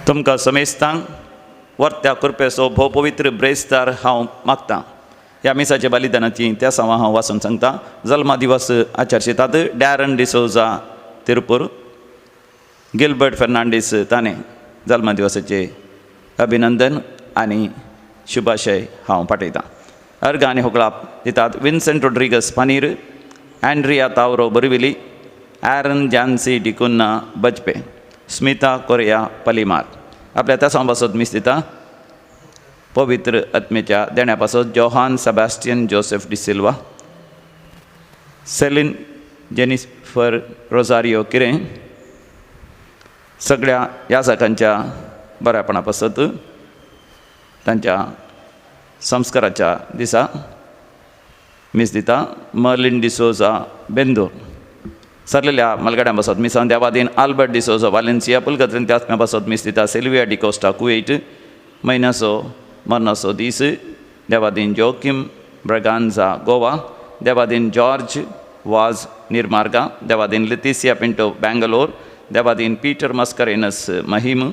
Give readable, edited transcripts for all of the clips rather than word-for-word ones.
तुमकां समेस्तांक वर्त्या कृपेचो भोव पवित्र ब्रेस्तार हांव मागतां. ह्या मिसाच्या बलिदानाची त्या सवा हांव वाचून सांगता. जल्मा दिवस आचरशितात डॅरन डिसोजा तिरुपूर, गिलबर्ट फेर्नांडीस ताणे जल्मा दिवसाचे अभिनंदन आनी शुभाशय हांव पाठयतां. अर्घ आनी होगळाप दितात Vincent Rodrigues Panir, Andrea Tavro Borivali, Aaron Jancy D'Cunha Bajpe, Smita Correa Palimar. आपल्या त्या पासत मीस दिता पवित्र आत्मेच्या देण्या पासत Johan Sebastian Joseph D'Silva, Celine Jennifer Rosario किरें, सगळ्या याजकांच्या बऱ्यापणा पासत तांच्या संस्काराच्या दिसा मीस दिता मर्लिन डिसोजा बेंदूर. सरलेल्या मलगड्यां पासत मिसां देवादीन आल्बर्ट डिसोजा वालेन्सिया, पुलकत्रीन त्यात्म्या पासत मीस दिता सिल्विया डिकोस्टा कुवेट, म्हयन्याचो मरणाचो दीस देवादीन जोकीम ब्रगांजा गोवा, देवादीन जॉर्ज वाज निर्मार्गा, देवादीन लितिसिया पिंटो बँगलोर, देवादीन पीटर मस्करेनस महिम.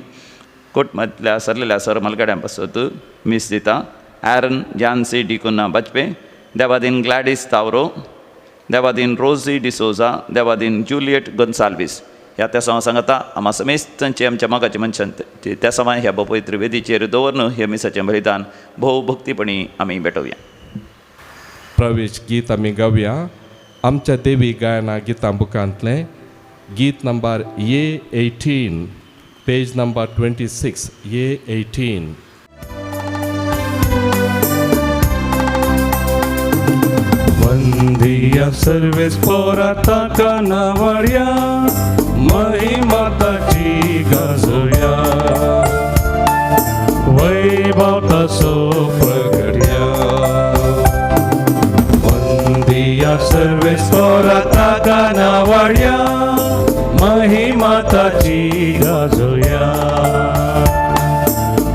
कुटुंबांतल्या सरलेल्या सर मलगड्यां पासत मीस दिता ॲरन जानसी डिकुन्ना बजपे, देवादीन ग्लॅडीस तावरो, देवादीन रोजी डिसोजा, देवादीन जुलियट गोन्साल्वीस. ह्या त्या समा सांगता आमा समेस्तांचे आमच्या मोगाचे मनशान त्या समा ह्या पवित्र वेदीचेर दवरून हे मिसाचें बलिदान भोव भक्तीपणी आमी भेटोवया. प्रवेश गीत आमी गावया आमच्या देवी गायना गितां बुकांतलें गीत number A18, page number 26, A18. वंदिया सर्वेस पोराता कानावळ्या महिमा ताची गाजोया, वैभव ताचो प्रगट्या. वंदिया सर्वेस पोराता कानावळ्या महिमा ताची गाजोया,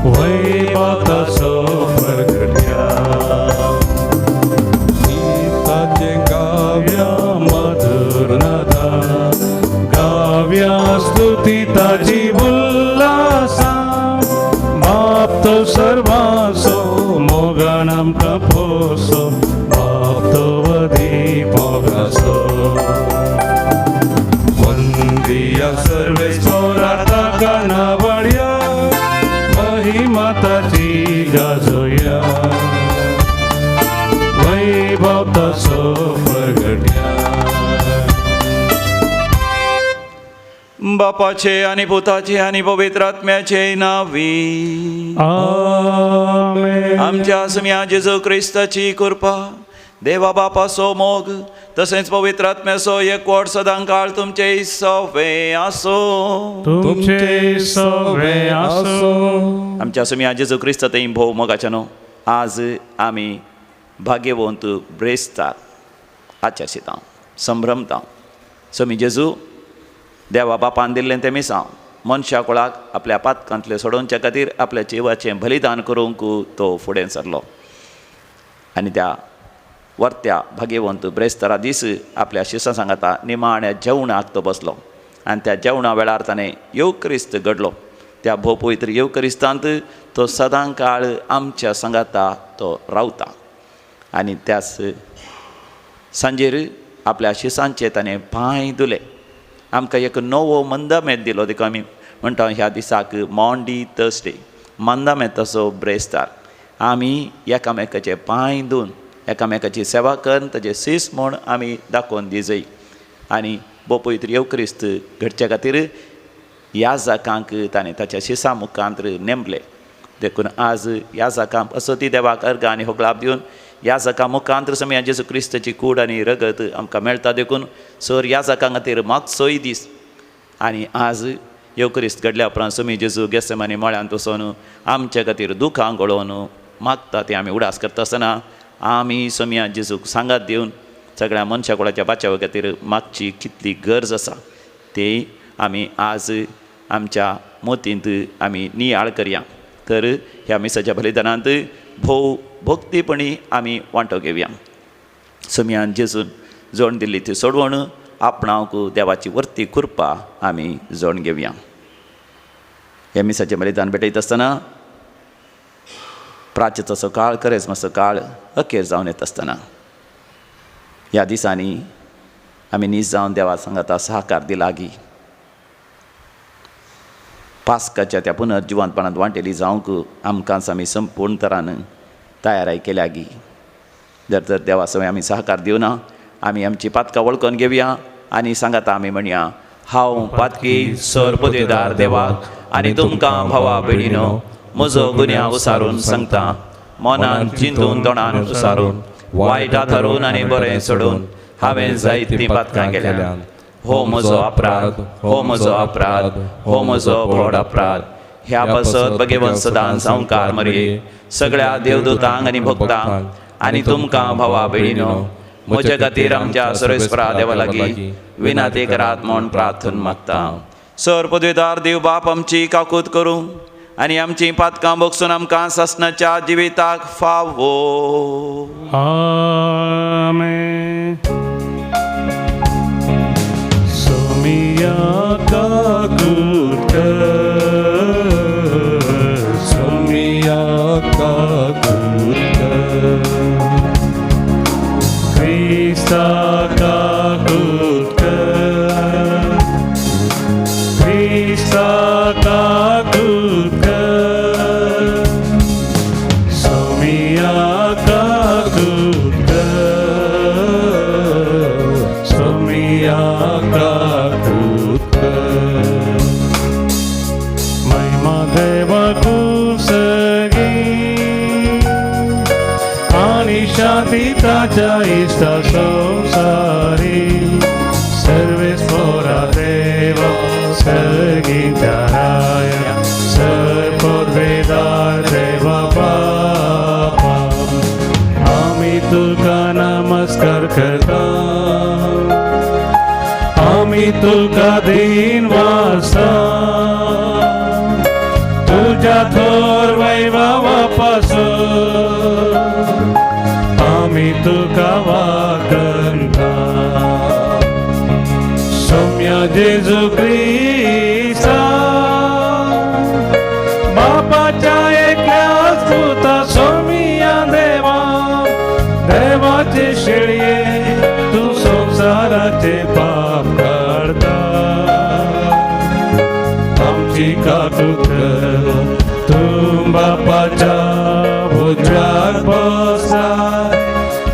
वैभव ताचो प्रगट्या. गीताचें गाव्या मधुर नादा, गाव्या स्तुती ताची उल्लासा, बाप तो सर्वांचो मोगान आमकां पोसो, बाप तो वदी मोगाचो. वंदिया सर्वेस पोराता कानावळ्या महिमा ताची गाजोया, वैभव ताचो प्रगट्या. बापाचे आनी पुताचे आनी पवित्र आत्म्याचे नावी आमेन. आमच्या सुम्या जेजू क्रिस्ताची कृपा, देवा बापाचो मोग तसेंच पवित्र आत्म्याचो एकवट सदां काळ तुमचे सवे आसो. तुमचे सवे आसो. आमच्या सुम्या जेजू क्रिस्त थंय भोव मोगाचे न्हू आज आमी भाग्यवंत ब्रेस्तार आचरशिता संभ्रमता. समी जेजू देवा बापान दिल्लें तें मिसांव मनशा कुळाक आपल्या पातकांतलें सोडोवच्या खातीर आपल्या जिवाचें बलिदान करूंक तो फुडें सरलो आनी त्या वर्त्या भाग्यवंत ब्रेस्तारा दीस आपल्या शिसां सांगाता निमाण्या जेवणाक तो बसलो आनी त्या जेवणा वेळार ताणें येवक्रिस्त घडलो. त्या भोव पवित्र येवक्रिस्तांत तो सदां काळ आमच्या सांगाता तो रावता आनी त्याच सांजेर आपल्या शिसांचे ताणें पांय धुले. आमकां एक नवो मंदामेत दिलो, देखून आमी म्हणटा ह्या दिसाक मॉन्डी थर्सडे, मंदामेताचो ब्रेस्तार. आमी एकामेकाचे पांय धुवन एकामेकाची सेवा करून ताजे सीस म्हूण आमी दाखोवन दिजय आनी भोव पवित्र येवक्रिस्त घडचे खातीर ह्या जाकांक ताणें ताच्या शिसा मुखांत नेमले. देखून आज ह्या जाकां असो ती देवाक अर्घ आनी होगळाप दिवन ह्या जाका मुखांत समया जेजू क्रिस्ताची कूड आनी रगत आमकां मेळटा. देखून सर ह्या जाकां खातीर मागचोय दीस. आनी आज येवक्रिस्त घडल्या उपरांत समी जेजू गेसेमानी मळ्यांत वचोन आमच्या खातीर दुखां गळोवन मागता ती आमी उडास करता आसतना आमी समिया जेजूक सांगात दिवन सगळ्या मनशा कुळाच्या बाचावा खातीर मागची कितली गरज आसा ती आमी आज आमच्या मोतींत आमी नियाळ करया. तर ह्या मिसाच्या बलिदानांत भोव भक्तीपणी आमी वांटो घेवया. समियान जेजून जोड दिल्ली ती सोडवण आपणावंक देवाची वर्ती कृपा आमी जोड घेवया. हे मिसाचें बलिदान भेटयत आसतना प्राचीचो काळ करेज्माचो काळ अखेर जावन येत आसतना ह्या दिसांनी आमी नीज जावन देवा सांगाता सहकार दिलागी पास्काच्या त्या पुनर्जिवंतपणांत वांटेली जावंक आमकांच आमी संपूर्ण तरान तयाराय केल्यागी. जर तर देवा सवय आमी सहकार दिवना आमी आमची पातकां वळखून घेवया आनी सांगाता आमी म्हणया, हांव पातकी सर पदवेदार देवाक आनी तुमकां भावा भयणीनो म्हजो गुन्यांव उसारून सांगता, मनान चिंतून तोंडान उसारून वायट थारून आनी बरें सोडून हांवें जायतीं पातकां केल्या. हो म्हजो अपराध, हो म्हजो अपराध, हो म्हजो व्हड अपराध. ह्या पासत भगवंत सदां संवकार मरये सगळ्या देवदूतांक आनी भक्तांक आनी तुमकां भावा भयणीनो म्हजे खातीर आमच्या सर्वेस्परा देवा लागीं विनाती करात म्हूण प्रार्थना मागता. सर पदवेदार देव बाप आमची काकूत करूं आनी आमची पातकां भोगसून आमकां सासणाच्या जिविताक फावो. आमेन. सोमिया काकूत कर, सोमिया काकूत कर, क्रिस्ता काकूत कर, क्रिस्ता काकूत कर, सोमिया काकूत कर, सोमिया काकूत कर. महिमा देवा कुसगी आणि शांती ताच्या इष्टा संसारी सर्वेस्परा देवा सगीच्या राया सर्ववेदार देवा बापा आमी तुका नमस्कार करता, आमी तुका दीन वासा, तुझ्या थोर वैभवापासून आमी तुका वाकंता. सौम्या जेजू क्रिस्ता बापाच्या एकल्याच पुता सौम्या देवा देवाचे शेळये तूं संवसाराचे पाप काडता, आमची काकूत कर, तूं बापाच्या उजव्याक बसलाय,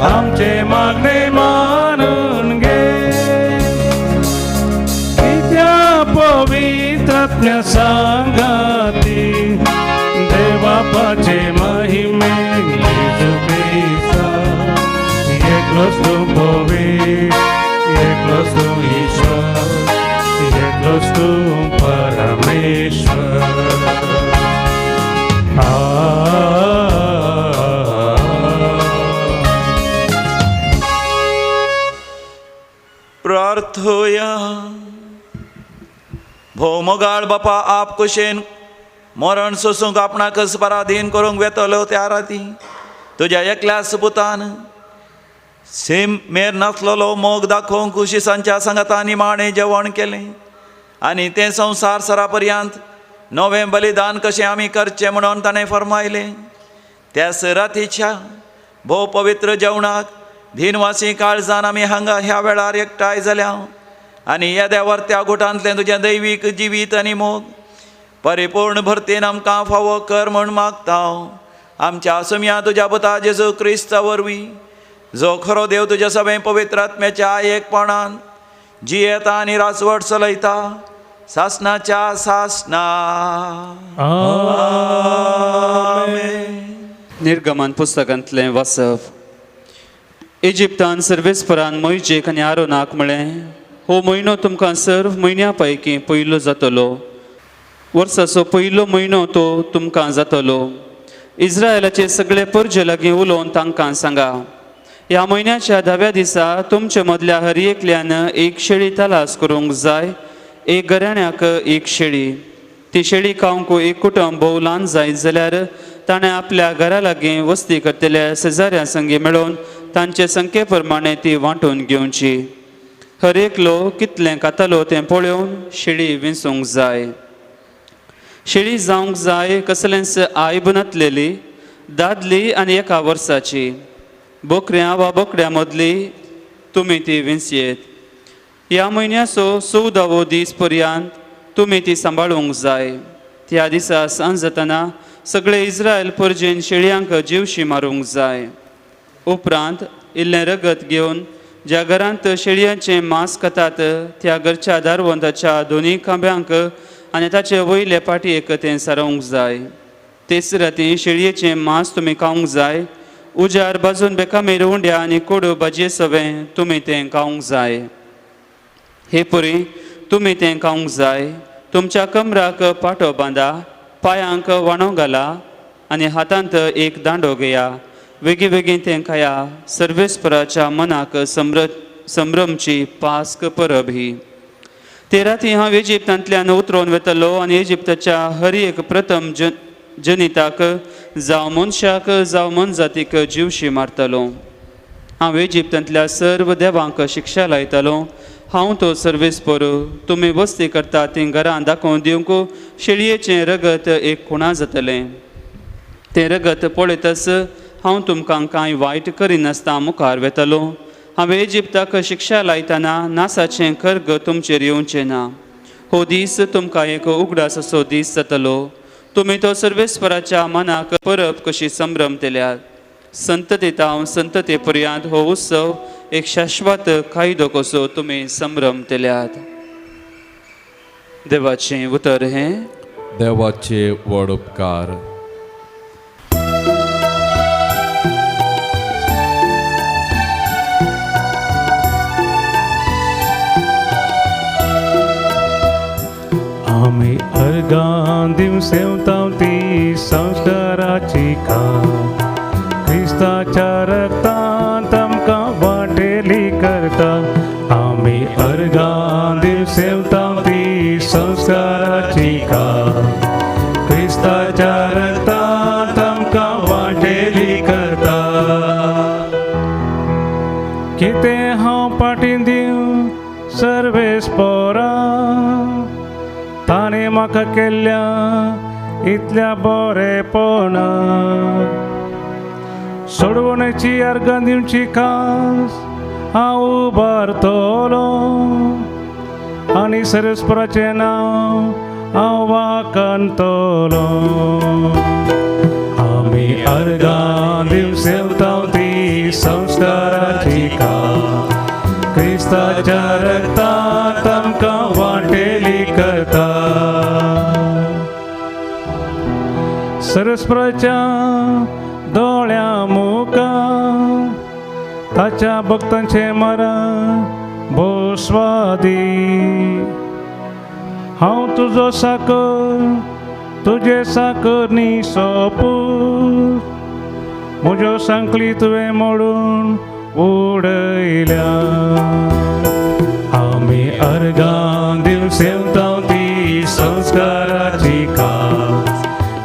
आमचे मागणे मानून घे. कित्या पवित्रात्म्या सांगाती देवापाचे महिमे जेजू क्रिस्ता एकलोच तूं पवित्र, एकलोच तूं ईश्वर, एकलोच तूं परमेश्वर. आ प्रार्थोया. भोव मोगाळ बापा आप कुशेन मरण सोसूंक आपणाकच पराधीन करूंक वेतलो त्या राती तुज्या एकल्या सुपुतान सेम मेर नासलेलो मोग दाखोवंक कुशिसांच्या सांगाता निमाणें जेवण केलें आनी तें संवसार सरा पर्यंत नवें बलिदान कशें आमी करचें म्हणून ताणें फर्मायलें. त्याच रातीच्या भोव पवित्र जेवणाक दिनवासी काळजान आमी हांगा ह्या वेळार एकठांय जाल्या आनी येद्या वर्त्या गुटांतलें तुजें दैवीक जिवीत आनी मोग परिपूर्ण भरतीन आमकां फावो कर म्हूण मागता. आमच्या सुमया तुज्या पुता जेजू क्रिस्ता वरवीं जो खरो देव तुज्या सगळें पवित्र आत्म्याच्या एकपणान जियेता आनी राजवट चलयता सासनाच्या सासना. आमेन. निर्गमन पुस्तकांतलें वाचप. इजिप्तान सर्वेस्परान मोयजेक आनी आरोनाक म्हळें, हो म्हयनो तुमकां सर्व म्हयन्या पैकी पयलो जातलो, वर्साचो पयलो म्हयनो तो तुमकां जातलो. इस्रायलाचे सगळे परजे लागीं उलोवन तांकां सांगा, ह्या म्हयन्याच्या धाव्या दिसा तुमचे मदल्या हर एकल्यान एक शेळी तलास करूंक जाय, एक घराण्याक एक शेळी. ती शेळी खावंक एक कुटुंब भोव ल्हान जायत जाल्यार ताणें आपल्या घरा लागीं वस्ती करतल्या शेजाऱ्यां संगी मेळोवन तांचे संख्ये प्रमाणे ती वांटून घेवची. हर एकलो कितलें खातालो तें पळोवन शेळी विंचूंक जाय. शेळी जावंक जाय कसलेंच आयब नातलेली, दादली आनी एका वर्साची. बोकऱ्यां वा बोकड्यां मदली तुमी ती विंचयेत. ह्या म्हयन्याचो 14वो दीस पर्यंत तुमी ती सांबाळूंक जाय. त्या दिसा सांज जातना सगळे इस्रायल परजेन शेळयांक जिवशी मारूंक जाय. उपरांत इल्लें रगत घेवन ज्या घरांत शेळयांचें मांस खातात त्या घरच्या दारवंताच्या दोनी खांब्यांक आनी ताचे वयले पाटयेक तें सारोवंक जाय. तेच राती शेळयेचें मांस तुमी खावंक जाय. उजार भाजून बेकामेर उंड्या आनी कोडू भाजये सवें तुमी तें खावंक जाय. हे परी तुमी तें खावंक जाय. तुमच्या कमराक पाटो बांदा, पांयांक वाणो घाला आनी हातांत एक दांडो घेया. वेगीं वेगीं तें खाया. सर्वेस्पराच्या मनाक संभ्रमची पास्क परब ही. ते राती हांव इजिप्तांतल्यान उतरोवन वेतलो आनी इजिप्ताच्या हर एक प्रथम जनिताक जावं मनशाक जावं मनजातीक जिवशी मारतलो. हांव इजिप्तांतल्या सर्व देवांक शिक्षा लायतलो. हांव तो सर्वेस्पर. तुमी वस्ती करता ती घरां दाखोवन दिवंक शेळयेचें रगत एक खुणा जातलें. तें रगत पळयतच हांव तुमकां कांय वायट करिनासतना मुखार वेतलो. हांवें इजिप्ताक शिक्षा लायतना नासाचें खर्ग तुमचेर येवचें ना. हो दीस तुमकां एक उगडास असो दीस जातलो. तुमी तो सर्वेस्पराच्या मनाक परब कशी संभ्रमतल्यात. संतती संतते पर्यंत हो उत्सव एक शाश्वत कायदो कसो तुमी संभ्रमतल्यात. देवाचें उतर हें. देवाचे व्हड उपकार. आमी अर्गां दिवं सेवतां ती संस्काराची कां, क्रिस्ताच्या रक्तांत आमकां वांटेली करता. आमी अर्गां दिवं सेवतां ती संस्काराची कां, क्रिस्ताच्या रक्तांत आमकां वांटेली करता. कितें हांव पाटी दिवं सर्वेस्परा, ताणें म्हाका केल्ल्या इतल्या बरेपणा. सोडवण्याची अर्गां दिवची खास हांव उबारतलो आनी सर्वेस्पराचें नांव हांव वाखाणतलो. आमी अर्गां दिवं सेवतां ती संस्काराची कां, क्रिस्ताच्या रक्तांत आमकां वांटेली करता. सर्वेस्पराच्या दोळ्यां मुखार ताच्या भक्तांचें मरण भोसवादी. हांव तुजो साकर तुजे साकर न्ही सोपूत, म्हज्यो सांकली तुवें मोडून उडयल्या. आमी अर्गां दिवं सेवतां ती संस्काराची कां,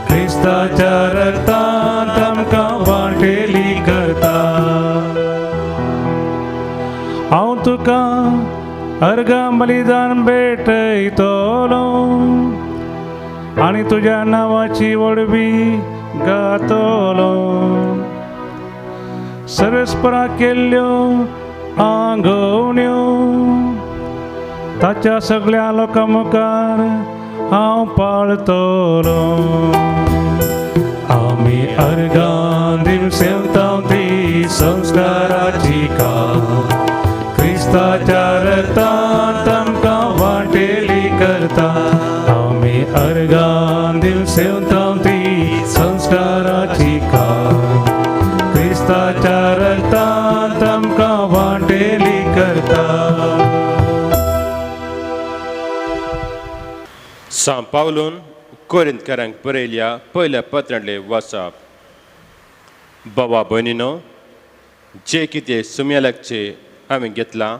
क्रिस्ताच्या रक्तांत आमकां वांटेली करता. हांव तुका अर्गां बलिदान भेटयतलो आनी तुज्या नांवाची व्हडवी गातलो. सर्वेस्परा केल्ल्यो आंगवण्यो ताच्या सगळ्या लोकां मुखार हांव पाळतलो. आमी अर्गां दिवं सेवतां ती संस्काराची कां, क्रिस्ताच्या रक्तांत आमकां वांटेली करता. आमी अर्गां दिवं सेवतां ती संस्काराची कां, क्रिस्ताच्या रक्तांत आमकां वांटेली करता. सांव पावलून कोरिंतकारांक बरयल्या पयल्या पत्रांतलें वाचप. बाबा भयणीनो, जे कितें सुम्या लागचें हांवें घेतलां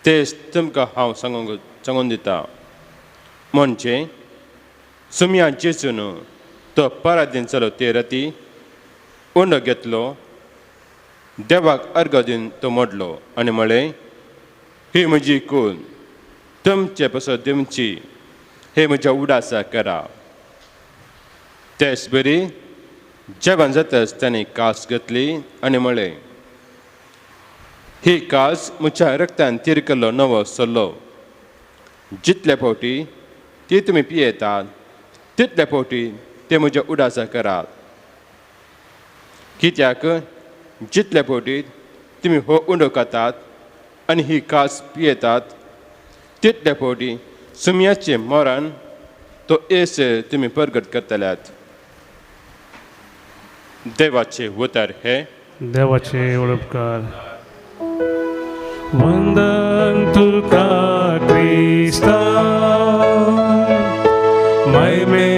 तेच तुमकां हांव सांगून दिता. म्हणजे सुम्या जेजून तो परादीन जालो ते राती उंडो घेतलो, देवाक अर्घ दिवन तो मोडलो आनी म्हळें, ही म्हजी कून तुमचे पसत दिवची, हे म्हज्या उडासा करा. तेच बरी जेवण जातच ताणें कास घेतली आनी म्हळें, ही कास म्हज्या रक्तान तीर केल्लो नवो सल्लो. जितले फावटी ती तुमी पियेतात तितले फावटी ते म्हज्या उडासा करात. कित्याक जितले फावटी तुमी हो उंडो खातात आनी ही कास पियेतात तितले फावटी सुमयाचे मरण तो येस तुमी परगट करतल्यात. देवाचे उतर हे. देवाचे उपकार. वंदन तुका क्रिस्ता, महिमे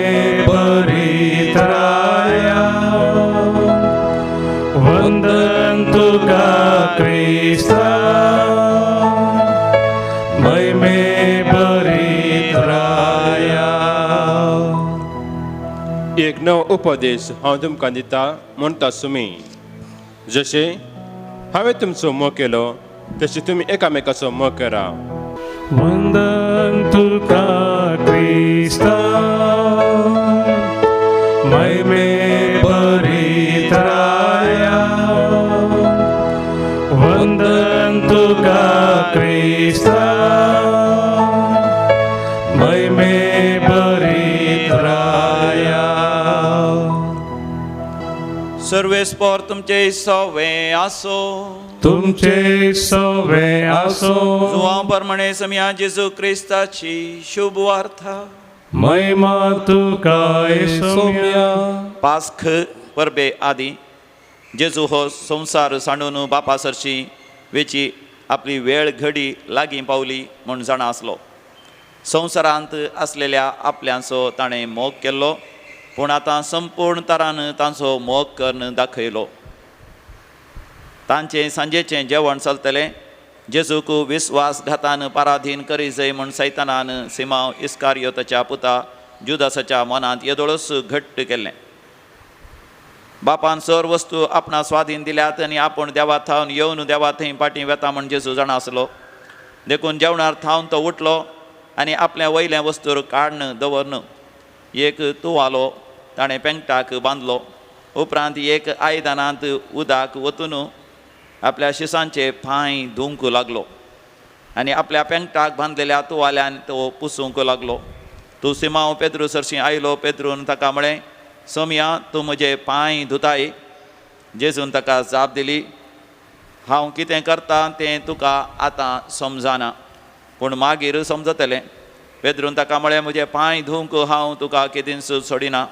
परित्राया. वंदन तुका क्रिस्ता, महिमे परित्राया. एक नवो उपदेश हांव तुमकां दिता म्हणटा सुमी, जशें हांवें तुमचो मोग केलो तशें तुमी एकामेकाचो मोग करा. वंदन तुका क्रिस्ता, महिमे परित्राया. वंदन तुका क्रिस्ता, महिमे परित्राया. सर्वेस्पोर तुमचे सवे आसो. तुमचे सवे आसो. जुवां परमणे समया जेजू क्रिस्ताची शुभ वार्ता. महिमा तुका सोम्या. पास्ख परबे आदी जेजू हो संवसार सांडून बापा सरशी वेची आपली वेळ घडी लागीं पावली म्हूण जाणा आसलो. संवसारांत आसलेल्या आपल्यांचो ताणें मोग केल्लो, पूण आतां संपूर्ण तरान तांचो मोग करून दाखयलो. तांचें सांजेचें जेवण चलतलें. जेजूक विस्वासघातान पराधीन करी जाय म्हूण सैतानान सिमांव इस्कारियोताच्या पुता जुदासाच्या मनांत येदोळच घट्ट केल्लें. बापान सर वस्तू आपणा स्वाधीन दिल्यात आनी आपूण देवा थावन येवन देवा थंय फाटीं वेता म्हूण जेजू जाणा आसलो. देखून जेवणार थावन तो उठलो आनी आपलें वयलें वस्तूर काडून दवरन एक तुवालो ताणें पेंगटाक बांदलो. उपरांत एक आयदनांत उदक वतून आपल्या शिसांचे पांय धुवंक लागलो आनी आपल्या पेंगटाक बांदलेल्या तुवाल्यान तो पुसूंक लागलो. तूं सिमांव पेद्रू सरशीं आयलो. पेद्रून ताका म्हळें, सोमया तूं म्हजे पांय धुताय. जेजून ताका जाप दिली, हांव कितें करतां तें तुका आतां समजना, पूण मागीर समजतलें. पेद्रून ताका म्हळें, म्हजे पांय धुवंक हांव तुका केदींच सोडिना.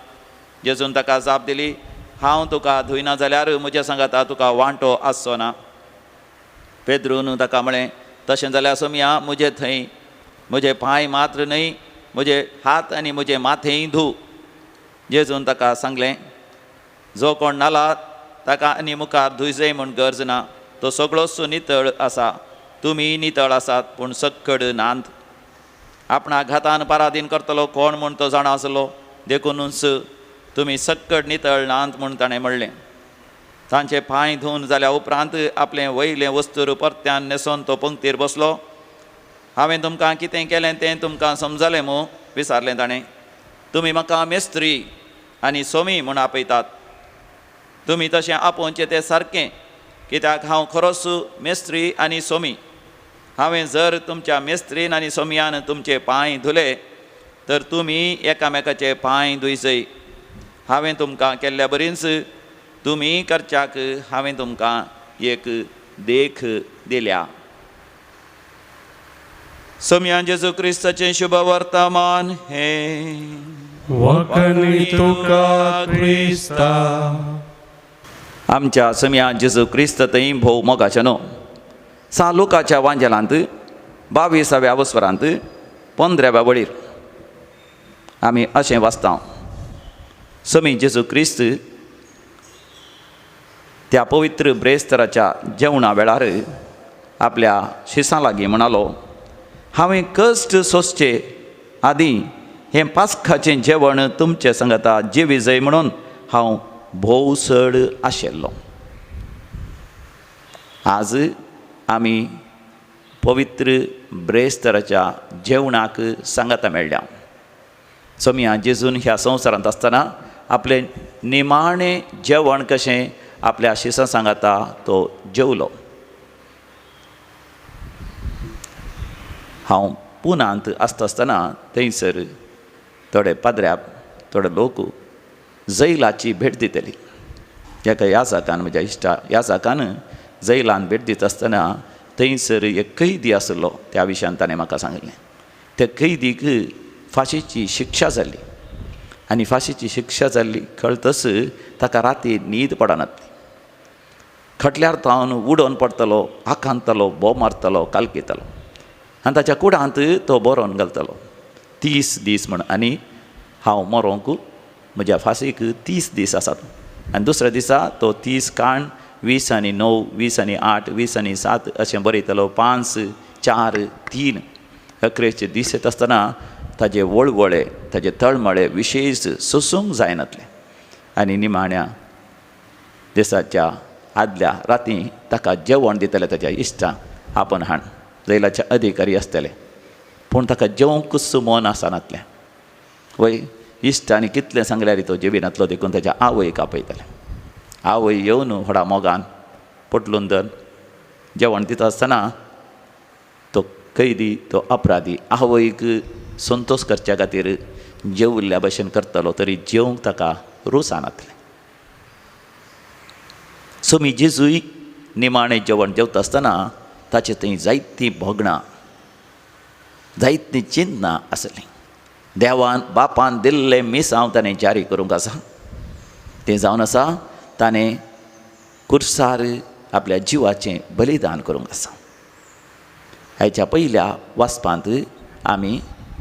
जेजून ताका जाप दिली, हांव तुका धुयना जाल्यार म्हज्या सांगाता तुका वांटो आसचो ना. पेद्रून ताका म्हळें, तशें जाल्यार सोमया म्हजे थंय म्हजे पांय मात्र न्हय, म्हजे हात आनी म्हजें माथेंय धू. जेजून ताका सांगलें, जो कोण न्हाला ताका आनी मुखार धुयजय म्हूण गरज ना, तो सगळोच नितळ आसा. तुमी नितळ आसात पूण सक्कड नांत. आपणा घातान पराधीन करतलो कोण म्हूण तो जाणा आसलो, देखुनूच तुमी सक्कड नितळ नांत म्हूण ताणें म्हणलें. तांचे पांय धुवन जाल्या उपरांत आपलें वयलें वस्तूर परत्यान न्हेसोन तो पंक्तीर बसलो. हांवें तुमकां कितें केलें तें तुमकां समजलें मू? विचारलें ताणें. तुमी म्हाका मेस्त्री आनी सोमी म्हूण आपयतात. तुमी तशें आपोवचें तें सारकें, कित्याक हांव खरोच मेस्त्री आनी सोमी. हांवें जर तुमच्या मेस्त्रीन आनी सोमयान तुमचे पांय धुले तर तुमी एकामेकाचे पांय धुयसय. हांवें तुमकां केल्ल्या बरीच तुमी करच्याक हांवें तुमकां एक देख दिल्या. सोमया जेजू क्रिस्ताचें शुभ वर्तमान हें. वखणी तुका क्रिस्ता. आमच्या सोमया जेजू क्रिस्त थंय भोव मोगाचें न्हू. सा लुकाच्या वांजेलांत 22व्या वस्वरांत 15व्या वळीर आमी अशें वाचता, सोमी जेजू क्रिस्त त्या पवित्र ब्रेस्तराच्या जेवणा वेळार आपल्या शिसां लागीं म्हणालो, हांवें कश्ट सोंसचे आदीं हें पास्खाचें जेवण तुमचे सांगाता जेवी जाय म्हणून हांव भोव चड आशिल्लो. आज आमी पवित्र ब्रेस्तराच्या जेवणाक सांगाता मेळ्ळ्या. सोमया जेजून ह्या संवसारांत आसतना आपलें निमाणें जेवण कशें आपल्या शिसां सांगाता तो जेवलो. हांव पुनांत आसता आसतना थंयसर थोडे पाद्र्याप थोडे लोक जैलाची भेट दितली. एका याजकान म्हज्या इश्टा याजकान जैलान भेट दिता आसतना थंयसर एक कैदी आसलो त्या विशयान ताणें म्हाका सांगलें. त्या कैदीक फांशीची शिक्षा जाल्ली आनी फांशीची शिक्षा जाल्ली कळतच ताका राती न्हीद पडनासली. खटल्यार तावन उडोवन पडटलो, आकांतलो, बोब मारतलो, कालकितलो आनी ताच्या कुडांत तो बरोवन घालतलो 30 दीस म्हण. आनी हांव मरोंक म्हज्या फांसीक 30 दीस आसात. आनी दुसऱ्या दिसा तो 30 काण 20 आनी 9, 20 आनी 8, 20 आनी 7 अशें बरयतलो. 5, 4, 3 अकरेचे दीस येता आसतना ताजे वळवळे ताजे तळमळे विशेश सोसूंक जायनातले. आनी निमाण्या दिसाच्या आदल्या राती ताका जेवण दितले ताच्या इश्टां आपण हाण जैलाचे अधिकारी आसतले, पूण ताका जेवंकूच मन आसनातलें. वय इश्टांनी कितलें सांगल्यार तो जेविनातलो, देखून ताच्या आवयक आपयतले. आवय येवन व्हडा मोगान पोटलून धर जेवण दिता आसतना तो कैदी तो अपराधी आवयक संतोश करच्या खातीर जेवल्ल्या भशेन करतलो, तरी जेवंक ताका रोसानातलें. सोमी जेजूय निमाणें जेवण जेवता आसतना ताचे थंय जायतीं भोगणां जायतीं चिंतनां आसलीं. देवान बापान दिल्लें मिसांव ताणें जारी करूंक आसा, तें जावन आसा ताणें कुर्सार आपल्या जिवाचें बलिदान करूंक आसा. हाच्या पयल्या वाचपांत आमी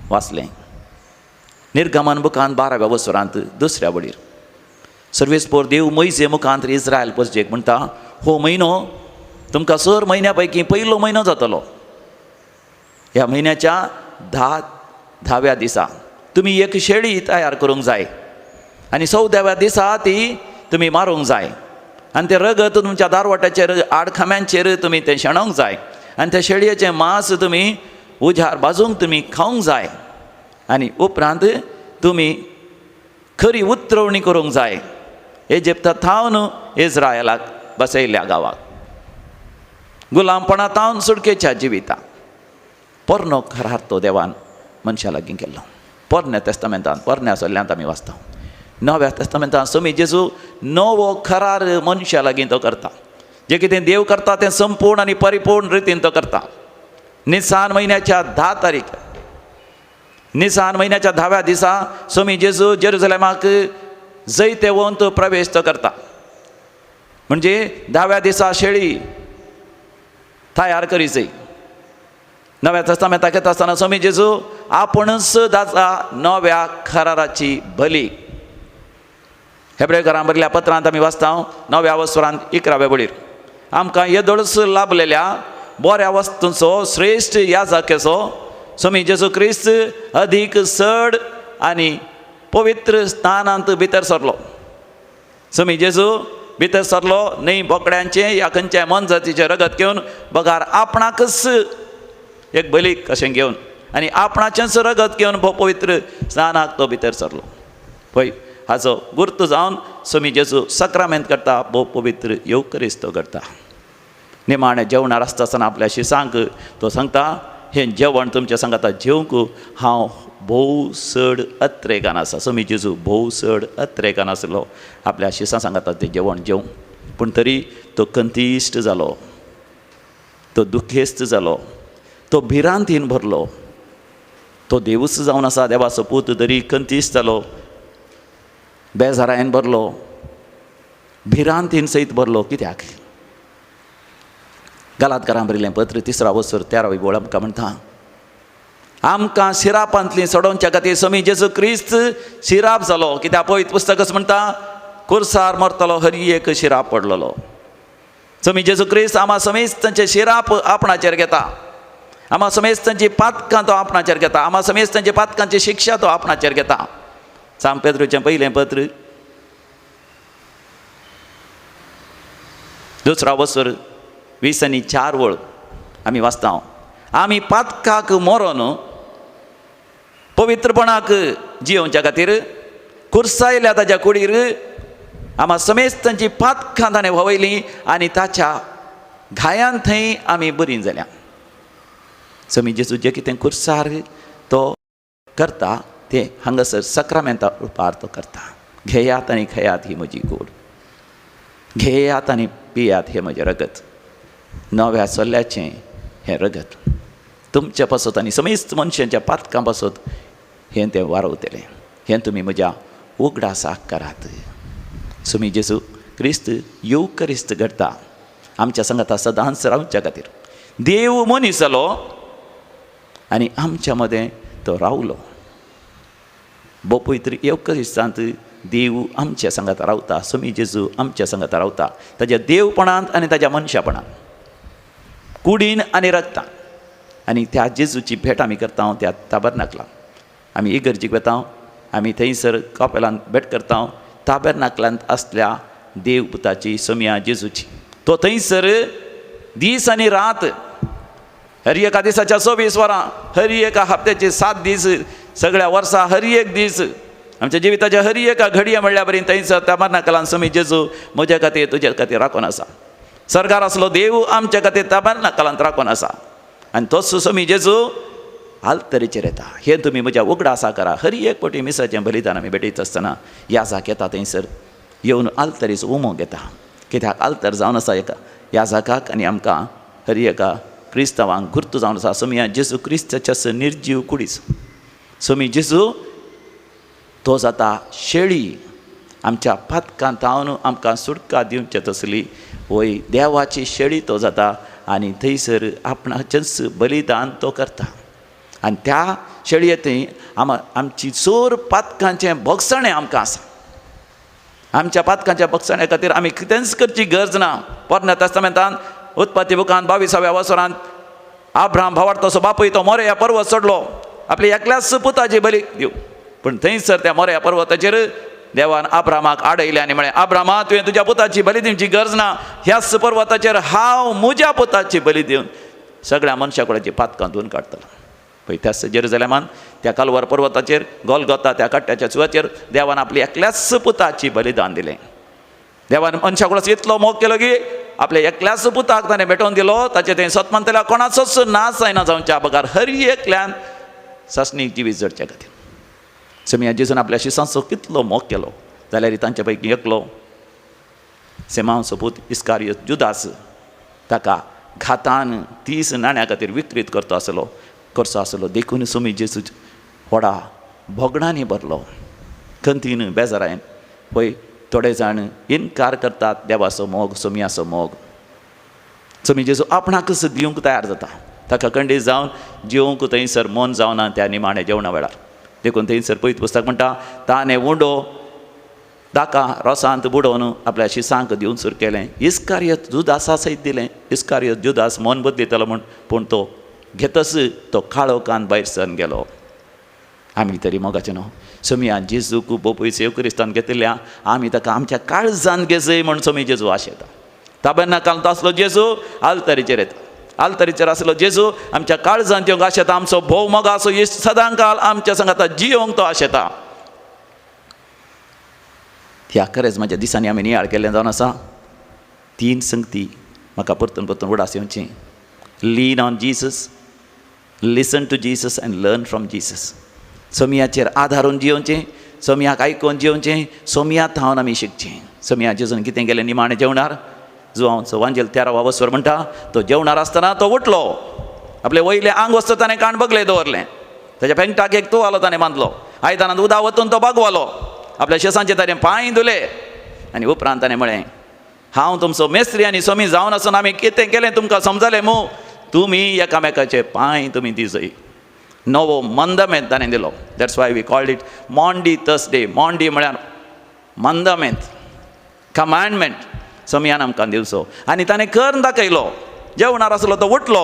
वाचलें निर्गमन बुकान 12व्या वसरांत दुसऱ्या वडीर सर्वेस्पोर देव मोयजे मुखांत इस्रायल पसजेक म्हणटा, हो म्हयनो तुमकां 6 म्हयन्या पैकी पयलो म्हयनो जातलो. ह्या म्हयन्याच्या 10व्या दिसा तुमी एक शेळी तयार करूंक जाय आनी 14व्या दिसा ती तुमी मारूंक जाय आनी तें रगत तुमच्या दारवाट्याचेर आडखाम्यांचेर तुमी तें शेणोवंक जाय आनी त्या शेळयेचें मांस तुमी उजार भाजूंक तुमी खावंक जाय आनी उपरांत तुमी खरी उतरवणी करूंक जाय इजिप्ता थावन इस्रायलाक बसयल्ल्या गांवाक गुलामपणा थावन सुटकेच्या जिविता. पोरनो करार तो देवान मनशा लागीं केल्लो. पोरण्या तेस्तामेंतान पोरण्या सल्ल्यांत आमी वाचता. नव्या तेस्तामेंतान सोमी जेजू नवो करार मनशा लागीं तो करता. जें कितें देव करता तें संपूर्ण आनी परिपूर्ण रितीन तो करता. निसान म्हयन्याच्या 10 तारीख निसान म्हयन्याच्या 10व्या दिसा सोमी जेजू जेरुजलेमाक जैतेवंत प्रवेश तो करता. म्हणजे 10व्या दिसा शेळी तयार करी जाय. नव्या तेस्तामेंताक येता आसतना सोमी जेजू आपूणच जाता नव्या कराराची बली. हेब्रेकरां बरयल्ल्या पत्रांत आमी वाचता 9व्या वसरांत 11व्या वळीर आमकां येदोळच लाभलेल्या बऱ्या वस्तूंचो श्रेश्ठ याजकाचो सोमी जेजू क्रिस्त अदीक चड आनी पवित्र स्थानांत भितर सरलो. सोमी जेजू भितर सरलो न्हय बोकड्यांचें या खंयच्या मोनजातीचें रगत घेवन, बगार आपणाकच एक बली कशें घेवन आनी आपणाचेंच रगत घेवन भोव पवित्र स्थानाक तो भितर सरलो. पळय हाचो गुर्त जावन सोमी जेजू सक्रामेंत करता, भोव पवित्र येवकरिस्त करता. निमाणें जेवणार आसता आसतना आपल्या शिसांक तो सांगता, हें जेवण तुमचें सांगता जेवंक हांव भोव चड अत्रेगान आसा. सोमी जेजू भोव चड अत्रेगान आसलो आपल्या शिसां सांगता तें जेवण जेवंक, पूण तरी तो कंतिश्ट जालो, तो दुखेस्त जालो, तो भिरांतीन भरलो. तो देवूच जावन आसा देवाचो पूत, तरी कंतिश्ट जालो, बेजारायन भरलो, भिरांतीन सयत भरलो. कित्याक? गलातकारां बरयलें पत्र 3रा वसर 13वी बोळ आमकां म्हणटा, आमकां शिरापांतली सोडोवच्या खातीर सोमी जेजू क्रिस्त शिराप जालो. कित्याक पवित्र पुस्तकच म्हणटा, कुर्सार मरतलो हरी एक शिराप पडलेलो. सोमी जेजू क्रिस्त आमा समेस्तांचे शिराप आपणाचेर घेता, आमा समेस्तांची पातकां तो आपणाचेर घेता, आमा समेस्तांची पातकांची शिक्षा तो आपणाचेर घेता. सांत पेद्रूचें पयलें पत्र 2रा वसर 20 आनी 4 वळ आमी वाचता, आमी पातकाक मरोन पवित्रपणाक जियोवच्या खातीर कुर्सायल्या ताच्या कुडीर आमा समेस्तांची पातकां ताणें व्हांवयलीं आनी ताच्या घायान थंय आमी बरीं जाल्या. समी जेजू जें कितें कुर्सार तो करता तें हांगासर सक्रामेंता रुपार तो करता. घेयात आनी खेयात ही म्हजी गोड, घेयात आनी पियात हें म्हजें रगत, नव्या चल्याचें हें रगत तुमच्या पासत आनी समेस्त मनशांच्या पातकां पासत हें तें वारवतलें. हें तुमी म्हज्या उगडासाक करात. समी जेजू क्रिस्त येवक्रिस्त घडटा आमच्या सांगाता सदांच रावच्या खातीर. देव मनीस जालो आनी आमच्या मदें तो रावलो. बोपवित्र येवक्रिस्तांत देव आमच्या सांगाता रावता. समी जेजू आमच्या सांगाता रावता ताज्या देवपणांत आनी ताज्या मनशापणांत, कुडीन आनी रगतान. आनी त्या जेजूची भेट आमी करता त्या ताबरनाकलान. आमी इगर्जीक वता, आमी थंयसर कपेलांत भेट करता ताबरनाकलांत आसल्या देवपुताची सोम्या जेजूची. तो थंयसर दीस आनी रात, हर एका दिसाच्या 24 वरां, हर एका हप्त्याचे 7 दीस, सगळ्या वर्सा हर एक दीस, आमच्या जिविताच्या हर एका घडये म्हणल्या बरी थंयसर ताबरनाकलान सोमी जेजू म्हज्या खातीर तुज्या खातीर राखून आसा. सरकार आसलो देव आमच्या खातीर ताबरनाकलांत राखून आसा आनी तोच सोमी जेजू आल्तरीचेर येता. हें तुमी म्हज्या उगडासा करा. हर एक पटी मिसाचें बलिदान आमी भेटयत आसतना याजाक येता थंयसर येवन आल्तरीचो उमो घेता. कित्याक आल्तर जावन आसा एका याजाकाक आनी आमकां हर एका क्रिस्तांवांक गुर्त जावन आसा सोमया जेजू क्रिस्ताच्या निर्जीव कुडीच. सोमी जेजू तो जाता शेळी आमच्या पातकां तावन आमकां सुटका दिवचे तसली वय देवाची शेळी तो जाता आनी थंयसर आपणाचेंच बलिदान तो करता. आनी त्या शेळये थंय आमची चोर पातकांचें भोगसणें आमकां आसा. आमच्या पातकांच्या भोगसण्या खातीर आमी कितेंच करची गरज ना. पोरण्या तेस्तामेंतान उत्पत्ती बुकान 22व्या वसरांत आब्राम भावार्थाचो बापूय तो मोरया पर्वत चडलो आपल्या एकल्याच पुताची बली दिव. पूण थंयसर त्या मोरया पर्वताचेर देवान आब्रामाक आडयलें आनी म्हळें, आब्रामा तुवें तुज्या पुताची बली दिवची गरज ना, ह्याच पर्वताचेर हांव म्हज्या पुताची बली दिवन सगळ्या मनशा कुळाची पातकां धुवन काडटलो. पळय त्याच जेरुजलेमान त्या कालवार पर्वताचेर गोलगोता त्या कट्ट्याच्या सुवाचेर देवान आपली एकल्याच पुताची बलिदान दिलें. देवान मनशा कुळाचो इतलो मोग केलो की आपल्या एकल्याच पुताक ताणें भेटोवन दिलो. ताचें तें सतमानतल्या कोणाचोच नाश जायना जावच्या बगर हर एकल्यान सासणीक जिवीत जडच्या खातीर. सोमया जेजून आपल्या शिसांचो कितलो मोग केलो जाल्यार तांचे पैकी एकलो सेमांवचो पूत इस्कारियत जुदास ताका घातान 30 नाण्या खातीर विक्रीत करतो आसलो करचो आसलो. देखून सोमी जेजू व्हडा भोगणांनी भरलो, खंतीन बेजारायन. पळय थोडे जाण इनकार करतात देवाचो मोग, सोमयाचो मोग. सोमी जेजू आपणाकच दिवंक तयार जाता. ताका कंडीत जावन जेवंक थंयसर मन जावना त्या निमाण्या जेवणा वेळार. देखून थंयसर पयत पुस्तक म्हणटा ताणें उंडो ताका रोसांत बुडोवन आपल्या शिसांक दिवन सुरू केलें. इस्कारियत जुदासा सयत दिलें. इस्कारियत जुदास मन बदलितलो म्हूण, पूण तो घेतच तो काळोखान भायर सरून गेलो. आमी तरी मोगाचें न्हू सोमया जेजूक बोपयस येवक्रिस्तान घेतिल्ल्या आमी ताका आमच्या काळजान घेजय म्हूण सोमी जेजू आशेता. ताबेरनाकाल आसलो जेजू आल्तरीचेर येता. आल्तरीचेर आसलो जेजू आमच्या काळजान येवंक आशेता. आमचो भोव मोगाचो इश्ट सदांकाल आमच्या सांगाता जियोंक तो आशेता. ह्या खरेंच म्हाज्या दिसांनी आमी नियाळ केल्लें जावन आसा. 3 संगती म्हाका परतून परतून उडास येवची. Lean on Jesus, listen to Jesus and learn from Jesus. सोमयाचेर आदारून जियोवचें, सोमयाक आयकून जियोवचें, सोमया थावन आमी शिकचें. सोमया जेजून कितें केलें निमाणें जेवणार? जुवांवचो वांजेल 13वा वसवर म्हणटा तो जेवणार आसतना तो उठलो, आपले वयलें आंग वस्तू ताणें काण बगले दवरलें, ताच्या पेंटाक एक तुवालो ताणें बांदलो, आयदनांत उदक वतून तो बागवालो, आपल्या शेसांचे ताणें पांय धुले आनी उपरांत ताणें म्हळें, हांव तुमचो मेस्त्री आनी सोमी जावन आसून आमी कितें केलें तुमकां समजलें मू, तुमी एकामेकाचे पांय तुमी दिजय. नवो मंदमेंत ताणें दिलो. That's why we called it Maundy Thursday. Maundy म्हळ्यार मंदमेंत, कमांडमेंट सोमयान आमकां दिवचो. आनी ताणें करून दाखयलो. जेवणार आसलो तो उठलो.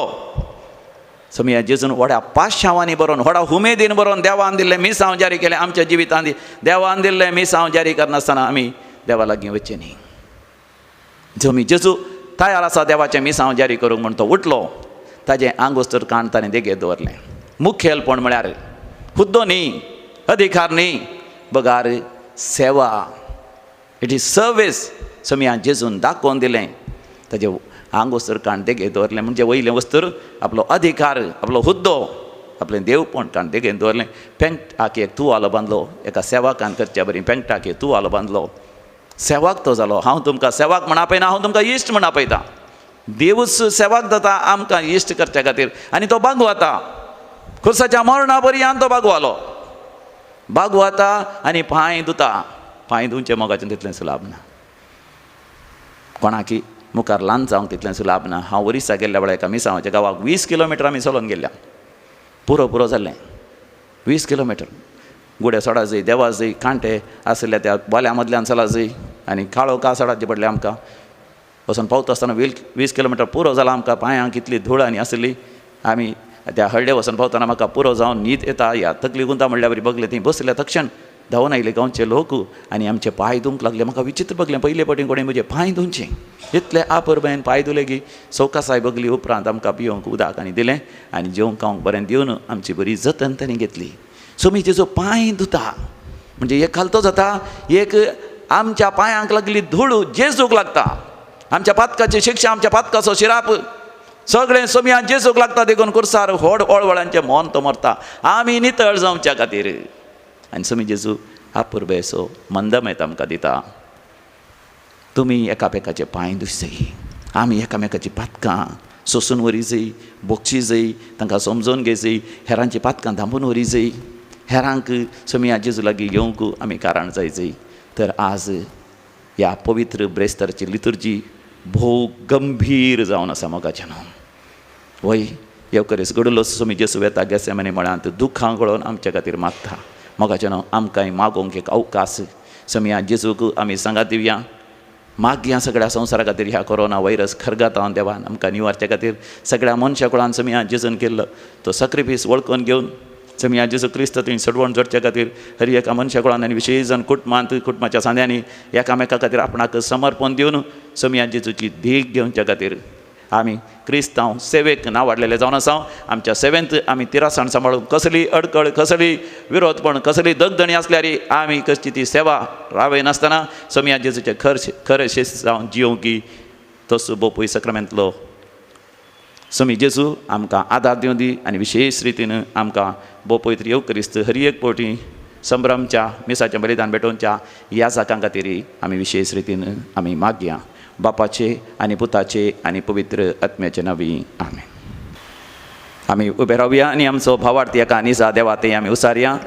सोमया जेजून व्हडा पाशांवांनी बरोवन, व्हडा उमेदीन बरोवन देवान दिल्लें मिसांव जारी केलें. आमच्या जिवितांत देवान दिल्लें मिसांव जारी करनासतना आमी देवा लागीं वचचें न्ही. सोमी जेजू तयार आसा देवाचें मिसांव जारी करूंक म्हूण तो उठलो. ताजें आंगवस्त्र काण ताणें देगेर दवरलें. मुखेलपण म्हळ्यार हुद्दो न्ही, अधिकार न्ही, बगार सेवा. It is service. सोमया जेजून दाखोवन दिलें. ताजें आंगवस्त्र काण देगेर दवरलें, म्हणजे वयलें वस्त्र आपलो अधिकार, आपलो हुद्दो, आपलें देवपण काण देगेन दवरलें. पेंटाक एक तुवालो बांदलो, एका सेवाकान करच्या बरी पेंटाक एक तुवालो बांदलो, सेवाक तो जालो. हांव तुमकां सेवाक म्हण आपयना, हांव तुमकां इश्ट म्हण आपयतां. देवूच सेवाक जाता आमकां इश्ट करच्या खातीर. आनी तो बागवता, खुर्साच्या मरणा पर्यंत तो बागवालो, बागवता आनी पांय धुता. पांय धुवचें मोगाचें तितलें सुलाभ ना, कोणाकी मुखार ल्हान जावंक तितलें सुलाभ ना. हांव ओरिसा गेल्ल्या वेळार एका मिसांवाच्या गांवाक 20 किलोमिटर आमी चलोवन गेल्ल्या, पुरो पुरो जाल्लें 20 किलोमिटर. गुडे सोडा जय, देवा जय, कांटे आशिल्ल्या त्या बोल्या मदल्यान चला जय, आनी काळो का सडाचे पडले आमकां. वचून पावता आसतना 20 किलोमिटर पुरो जाला आमकां. पांयांक इतली धूळ आनी आसली. आमी त्या हळडे वचून पावतना म्हाका पुरो जावन न्हीद येता ह्या तकली गुंता म्हणल्या बरी बगले. थंय बसल्या तक्षण धांवून आयले गांवचे लोक आनी आमचे पांय धुवंक लागले. म्हाका विचित्र बगलें, पयले फावटी कोणें म्हजे पांय धुवचे इतले आपरबायन पांय धुले की सवकासाय बगली. उपरांत आमकां पिवंक उदक आनी दिलें आनी जेवंक खावंक बरें दिवन आमची बरी जतन तांणी घेतली. सो मी तेजो पांय धुता म्हणजे एक खालतो जाता, एक आमच्या पांयांक लागली धूळ जेजूक लागता, आमच्या पातकाची शिक्षा, आमच्या पातकाचो शिराप सगळें सोमया जेजूक लागता. देखून कुर्सार व्हड वळवळांचें मन तो मरता आमी नितळ जावच्या खातीर. आनी सोमी जेजू आपुरबेसो मंदमेत आमकां दिता, तुमी एकामेकाचे पांय धुसय, आमी एकामेकाची पातकां सोसून व्हरी जय, बोगशी जय, तांकां समजून घेजय, हेरांची पातकां धांपून व्हरी जय, हेरांक सोमया जेजू लागीं येवंक आमी कारण जाय जय. तर आज ह्या पवित्र ब्रेस्ताराची लितुर्जी भोव गंभीर जावन आसा मोगाचें नांव. वय येवकरेस घडलो सोमी जेजू वेता गेसेमनी मळांत दुखां गळोवन आमच्या खातीर मागता. मोगाचें नांव आमकांय मागोवंक एक अवकाश सोमया जेजूक आमी सांगात दिवया. मागया सगळ्या संवसारा खातीर ह्या कोरोना व्हायरस खरगातावन देवान आमकां निवारच्या खातीर सगळ्या मनशा कुळान सोमया जेजून केल्लो तो सॅक्रिफीस वळखून घेवन सोमया जेजू क्रिस्त थंय सडवण जोडच्या खातीर हर एका मनशा कुळान आनी विशेश जावन कुटुंबांत कुटुंबाच्या सांद्यांनी एकामेका खातीर आपणाक समर्पण दिवन सोमया जेजूची देख घेवच्या खातीर आमी क्रिस्तांव सेवेक नांवाडलेले जावन आसा. आमच्या सेवेंत आमी तिरासाण सांबाळून कसली अडकळ, कसली विरोधपण, कसली दगदणी आसल्यार आमी कसली ती सेवा रावयनासतना सोमया जेजूचे खरें शिस्त जावन जियोवंक तसो बोपूय सक्रमेंतलो सोमी जेजू आमकां आदार दिवं दी. आनी विशेश रितीन आमकां बोपय येवक्रिस्त हर एक फावटी संभ्रमच्या मिसाचें बलिदान भेटोवच्या ह्या जाकां खातीर आमी विशेश रितीन आमी मागया. बापाचे आनी पुताचे आनी पवित्र आत्म्याचे नांवी आमेन. आमी उबे रावया आनी आमचो भावार्थी एका निजा देवा ते आमी उसारया.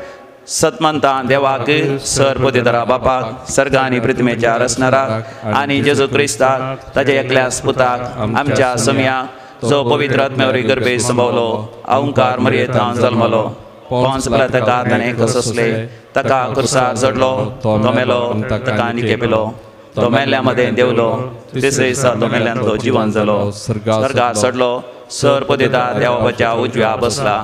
सतमंता देवाक सर पदितरा बापाक सर्ग आनी पृथ्वीच्या रचणाराक आनी जेजू क्रिस्ताक ताच्या एकल्यास पुताक आमच्या समया जो पवित्र आत्म्यावरी गर्भे संभवलो, अहंकार मरयेतान जल्मलो, पोंस ताका ताणें कससले, ताका कुर्सार चडलो, तो मेलो, ताका आनी केपिलो, तो मेल्ल्या मदें देवलो, तिसरे दिसा तो मेल्ल्यान तो जिवन जालो, स्वर्गार चडलो, सर पदिता देवाच्या उजव्या बसला,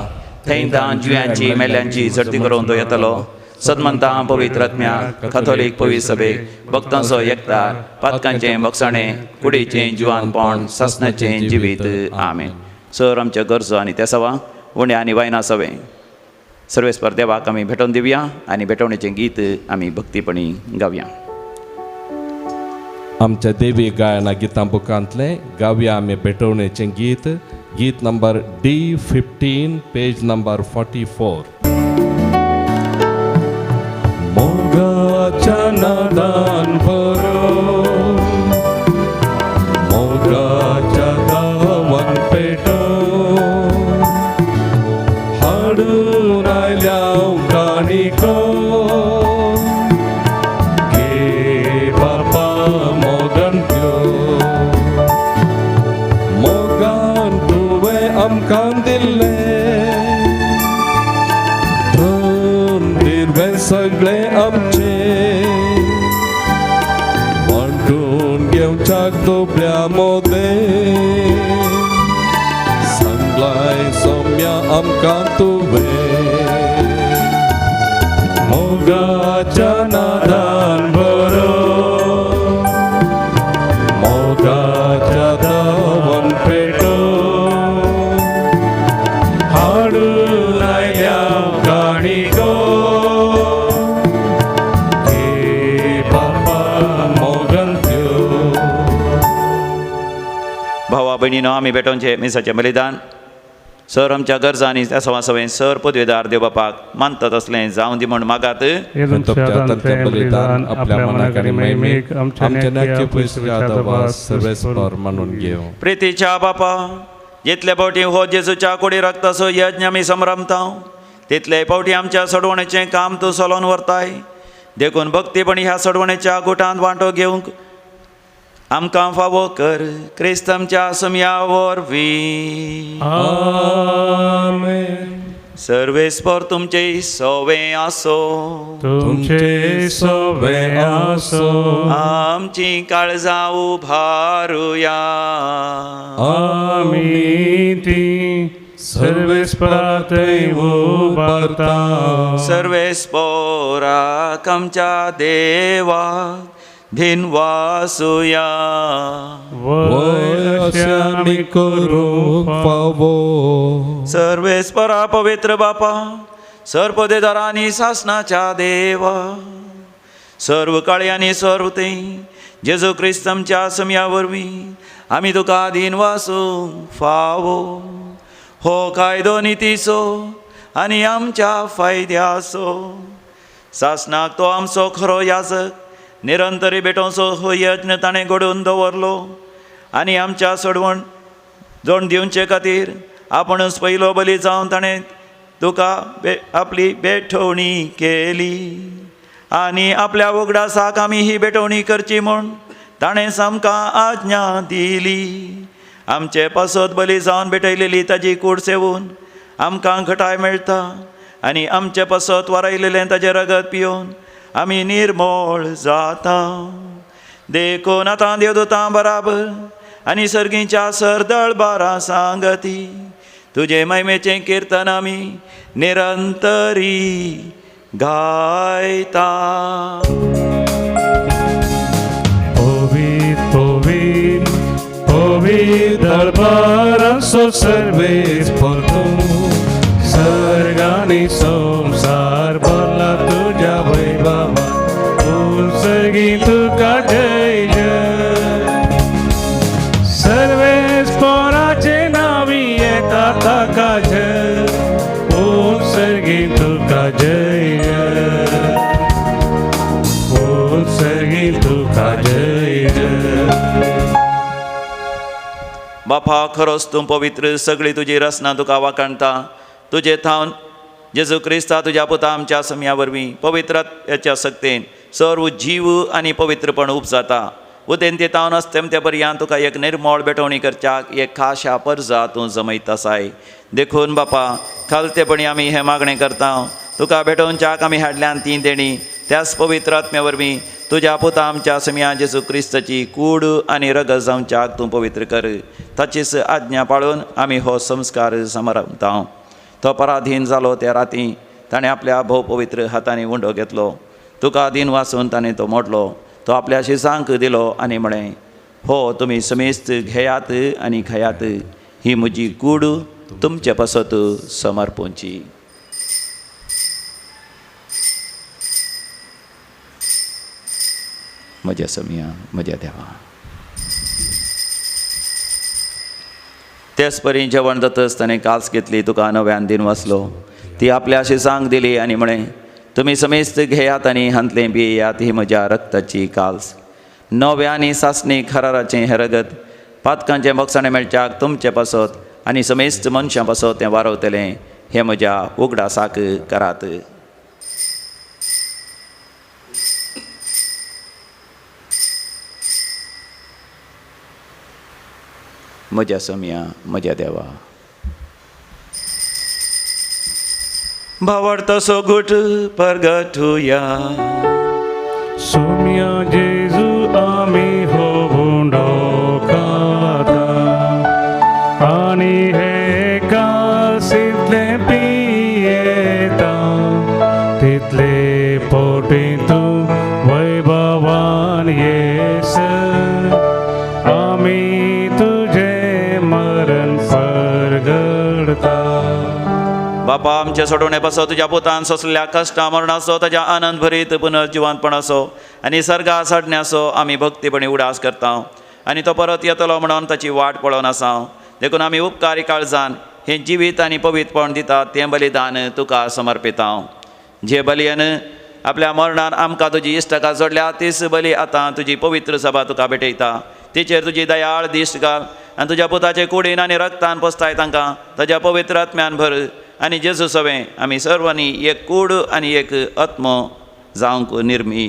थंय तां जिव्यांची मेल्ल्यांची झडती करून तो येतलो. सदमंता पवित्र आत्म्या कथोलीक पवित्र सभेक भक्तांचो एकतार पातकांचें बक्षाणें कुडीचें जिवानपण सासणाचें जिवीत आमेन. सर आमच्या गरजो आनी तेसावा उण्या आनी वायना सवें सर्वेस्पर देवाक आमी भेटोवन दिवया आनी भेटवणेचें गीत आमी भक्तीपणी गावया. आमच्या देवी गायना गितां बुकांतलें गावया आमी भेटवणेचें गीत, गीत नंबर D15 page number 44. मोगाच्या नादान भरो, मोगाच्या दावान पेटो, हाडून आयल्या काणिको, घे बापा मोगान त्यो, मोगान तुवें आमकां दिल्लें धन दिर्वें सगळें आमचें, वांटून घेवच्याक दुबळ्या मोदें, सांगलाय सोम्या आमकां तुवें, मोगाच्या नादान बरो, मोगाच्या दावान पेटो, हाडून आयल्या काणिको, घे भावा भयणीनो, आमी भेटोवचें मिसाचें बलिदान सर आमच्या गरजांनी त्या सवा सवें सर पदवेदार देव बापाक मानतात असलें जावं दी म्हूण मागात. तुमच्या बलिदान आपल्या मनाक आनी महिमेक आमच्या न्यायाचे पयसुल्या दबास सर्वेस्पर मानून घेवं. प्रितीच्या बापा, जितले फावटी हो जेजूच्या कुडी रक्ताचो यज्ञ आमी संभ्रमता तितले फावटी आमच्या सोडवणेचें काम तूं चलोवन व्हरताय. देखून भक्तीपणी ह्या सोडवणेच्या गुटांत वांटो घेवंक आमकां फावो कर, क्रिस्त आमच्या सुमया वरवीं. आमेन. सर्वेस्पर तुमचे सोवे आसो, तुमचे सोवे आसो. आमची काळजां उभारुया. आमी ती सर्वेस्परा थंय उबारता. सर्वेस्पराक आमच्या देवाक धिनवासुया. वय अशें आमी करूंक फावो. सर्वेस्परा पवित्र बापा, सर्पदेदार आनी सासनाच्या देवा, सर्व काळी आनी सर्व थंय जेजू क्रिस्त आमच्या समया वरवीं आमी तुका दिनवासूंक फावो. हो कायदो नितीचो आनी आमच्या फायद्याचो. सासनाक तो आमचो खरो याजक निरंतरी भेटोवचो हो यत्न ताणें घडोवन दवरलो आनी आमच्या सोडवण जोड दिवचे खातीर आपणच पयलो बली जावन ताणें तुका आपली भेटवणी केली आनी आपल्या उगडासाक आमी ही भेटवणी करची म्हूण ताणें आमकां आज्ञा दिली. आमचे पासत बली जावन भेटयलेली ताजी कूड सेवून आमकां घटाय मेळटा आनी आमचे पासत वारयलेलें ताजें रगत पिवन आमी निर्मोळ जाता. देखून आतां देवदूतां बराबर आनी सर्गीच्या सरदळ बारा सांगती तुजे महिमेचें किर्तन आमी निरंतरी गायता. पवित्र पवित्र पवित्र दरबाराचो सर्वेस्पर तूं, सर्गांनी संवसार भरला तुज्या वैभवान, सर्गी तुका जय जय. सर्वेस्पराचे नांवी येता ताका जय, ओम सर्गी तुका जय जय, ओम सर्गी तुका जय जय. बापा, खरोच तूं पवित्र, सगळी तुजी रचना तुका वाखाणता. तुजे थावन जेजू क्रिस्ता तुज्या पुता आमच्या समया वरवीं पवित्रतेच्या सक्तेन सर्व जीव आनी पवित्रपण उपजाता. उदेंते ते तावन अस्तेमते पर्यंत तुका एक निर्मळ भेटवणी करच्याक एक खाशा परजा तूं जमयत आसाय. देखून बापा, खालतेपणी आमी हें मागणें करता, तुका भेटोवच्याक आमी हाडल्यान ती देणी त्याच पवित्र आत्म्या वरवीं तुज्या पुता आमच्या समया जेजू क्रिस्ताची कूड आनी रगत जावच्याक तूं पवित्र कर. ताचीच आज्ञा पाळून आमी हो संस्कार समारंभता. तो पराधीन जालो त्या राती ताणें आपल्या भोव पवित्र हातांनी उंडो घेतलो, तुका दीन वासून ताणें तो मोडलो, तो आपल्या शिसांक दिलो आनी म्हळें, हो तुमी समेस्त घेयात आनी खायात, ही म्हजी कूड तुमचे पासत समर्पूंची. म्हज्या समया, म्हज्या देवा. तेच परी जेवण जातच ताणें कास घेतली, तुका नव्यान दिन वाचलो, ती आपल्या शिसांक दिली आनी म्हळें, तुमी समेस्त घेयात आनी हांतलें पियेयात, ही म्हज्या रक्ताची काल्स, नव्या आनी सासणी खराराचें हें रगत पातकांचें बोगसाणें मेळच्याक तुमचे पासत आनी समेस्त मनशां पासत तें वारवतलें, हें म्हज्या उगडासाक करात. म्हज्या समया, म्हज्या देवा. भावार्थाचो घुट परगटुया. सोम्या जेजू आमी हो उंडो खाता आनी हे कासींतलें पियेता, तितले पोटी तूं वैभवान येस, आमी तुजें मरण परगडता. बापा, आमच्या सोडवणे पासत तुज्या पुतान सोंसलेल्या कश्टां मरणाचो, ताज्या आनंद भरीत पुनर्जिवंतपणाचो आनी सर्गा चडण्याचो आमी भक्तीपणी उडास करता. आनी तो परत येतलो म्हणून ताची वाट पळोवन आसा. देखून आमी उपकारी काळजान हें जिवीत आनी पवित्रपण दितात तें बलिदान तुका समर्पिता. जे बलयन आपल्या मरणान आमकां तुजी इश्टकां जोडल्या तीच बली आतां तुजी पवित्र सभा तुका भेटयता. तिचेर तुजी दयाळ दिश्ट घाल आनी तुज्या पुताचे कुडीन आनी रक्तान पोसताय तांकां ताज्या पवित्र आत्म्यान भर आनी जेजू सवें आमी सर्वांनी एक कूड आनी एक आत्मो जावंक निर्मी.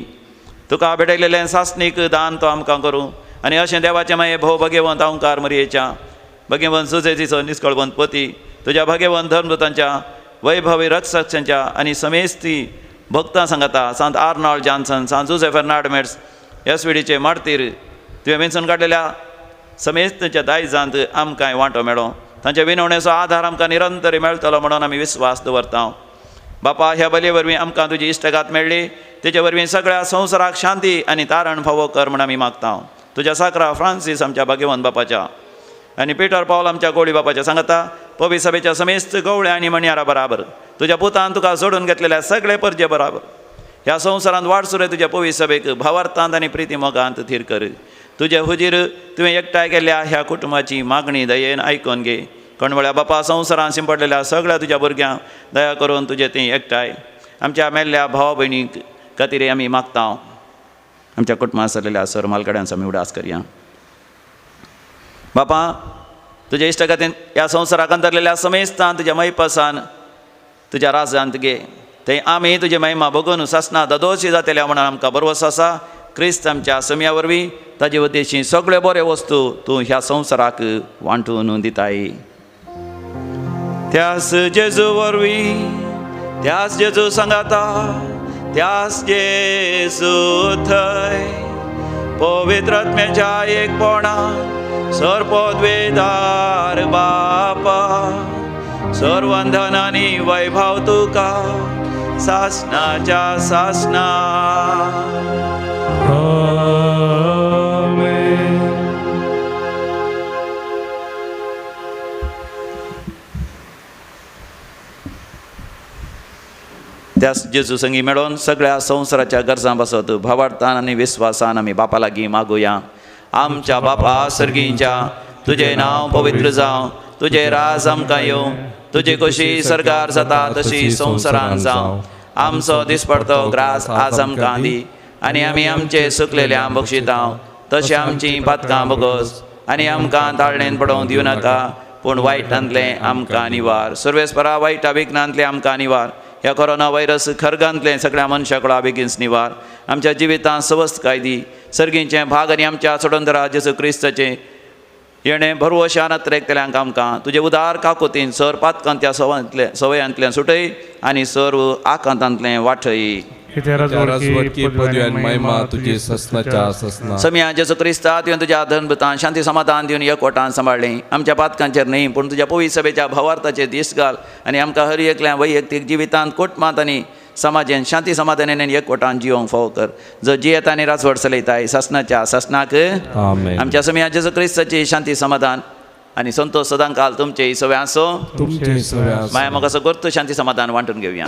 तुका भेटयलेलें सासणीक दान तो आमकां करूं आनी अशें देवाचें मागीर भोव भगेवंत अंकार मरयेच्या भगेवंत सुजेचो निस्कळवंत पती तुज्या भगेवंत धर्मदूतांच्या वैभवी रक्षकांच्या आनी समेस्ती भक्तां सांगता Sant Arnold Janssen, Sant Jose Fernand Metz S व्हीडीचे मार्तीर तुवें वेंचून काडलेल्या समेस्तांच्या दायजांत आमकां वांटो मेळो. तांच्या विनवणेचो आधार आमकां निरंतर मेळटलो म्हणून आमी विस्वास दवरता. बापा, ह्या बलये वरवीं आमकां तुजी इश्टगात मेळ्ळी, तेचे वरवीं सगळ्या संवसाराक शांती आनी तारण फावो कर म्हूण आमी मागता. तुज्या साकरा फ्रांसीस आमच्या भाग्यवंत बापाच्या आनी पिटर पावल आमच्या गोळी बापाच्या सांगता पवी सभेच्या समेस्त गवळ्या आनी मणयारा बराबर तुज्या पुतान तुका जोडून घेतलेल्या सगळे परजे बराबर ह्या संवसारांत वाडसुरे तुज्या पवी सभेक भावार्थांत आनी प्रिती मोगांत थीर कर. तुजे हुजीर तुवें एकठांय केल्ल्या ह्या कुटुंबाची मागणी दयेन आयकून घे. कणवळ्या बापा, संवसारांत शिंपडलेल्या सगळ्या तुज्या भुरग्यांक दया करून तुजे थंय एकठांय आमच्या मेल्ल्या भावा भयणीक खातीर आमी मागता. आमच्या कुटुंबांत सरलेल्या सर मालकड्यांचो आमी उडास करया. बापा, तुज्या इश्टागतीन ह्या संवसाराक अंतरलेल्या समेस्तान तुज्या मैपासान तुज्या राजांत घे. थंय आमी तुजी महिमा भोगून सासना ददोशी जातल्या म्हणून आमकां भरवंस आसा. क्रिस्त आमच्या सम्या वरवीं ताजे वतीशी सगळे बरे वस्तू तूं ह्या संवसाराक वांटून दिताय. त्यास जेजू वरवीं, त्यास जेजू सांगाता, त्यास जेजू थंय पवित्र आत्म्याच्या एकपणा सर्वपदवेदार बापा सर्वंधन आनी वैभव तुका सासनाच्या सासना. आमेन. त्यास जेजू संगी मेळोन सगळ्या संवसाराच्या गरजां पासत भावार्थान आनी विस्वासान आमी बापा लागीं मागुया. आमच्या बापा सर्गींच्या, तुजें नांव पवित्र जावं, तुजें राज आमकां येवं, तुजी कशी सरकार जाता तशी संवसारान जावं. आमचो दिसपडतो ग्रास आज आमकां दी आनी आमी आमचे सुकलेल्या बक्षितां तशें आमचीं पातकां भोगस आनी आमकां ताळणेन पडोवंक दिवं नाका, पूण वायटांतलें आमकां निवार. सर्वेस्परा वायटा विघ्नांतलें आमकां निवार. ह्या कोरोना व्हायरस खरगांतलें सगळ्या मनशां कडलो बेगीनच निवार. आमच्या जिवितांत सवस्तकाय दी. सर्गींचें भाग आनी आमच्या सोडंदरा जेजू क्रिस्ताचें येणें भरवशान अत्रेकतल्यांक आमकां तुजे उदार काकुतीन सर पातकांत्या सवयांतल्यान सुटय आनी सर्व आकांतांतलें वाटय. समिया जेजू क्रिस्ता, तुवें तुज्या धर्मतान शांती समाधान दिवन एकवटान सांबाळ्ळें. आमच्या पातकांचेर न्हय पूण तुज्या पवित्र सभेच्या भावार्थाचेर दीस घाल आनी आमकां हर एकल्या वैयक्तीक जिवितांत कुटुंबांत आनी समाजेन शांती समाधानान एकवटान जिवंक फावो कर. जो जियेता आनी राजवट चलयताय सासनाच्या सासनाक. आमच्या समिया जेजू क्रिस्ताची शांती समाधान आनी संतोष सदांकाल तुमचे सगळे आसो. माया म्हाका असो करतो शांती समाधान वांटून घेवया.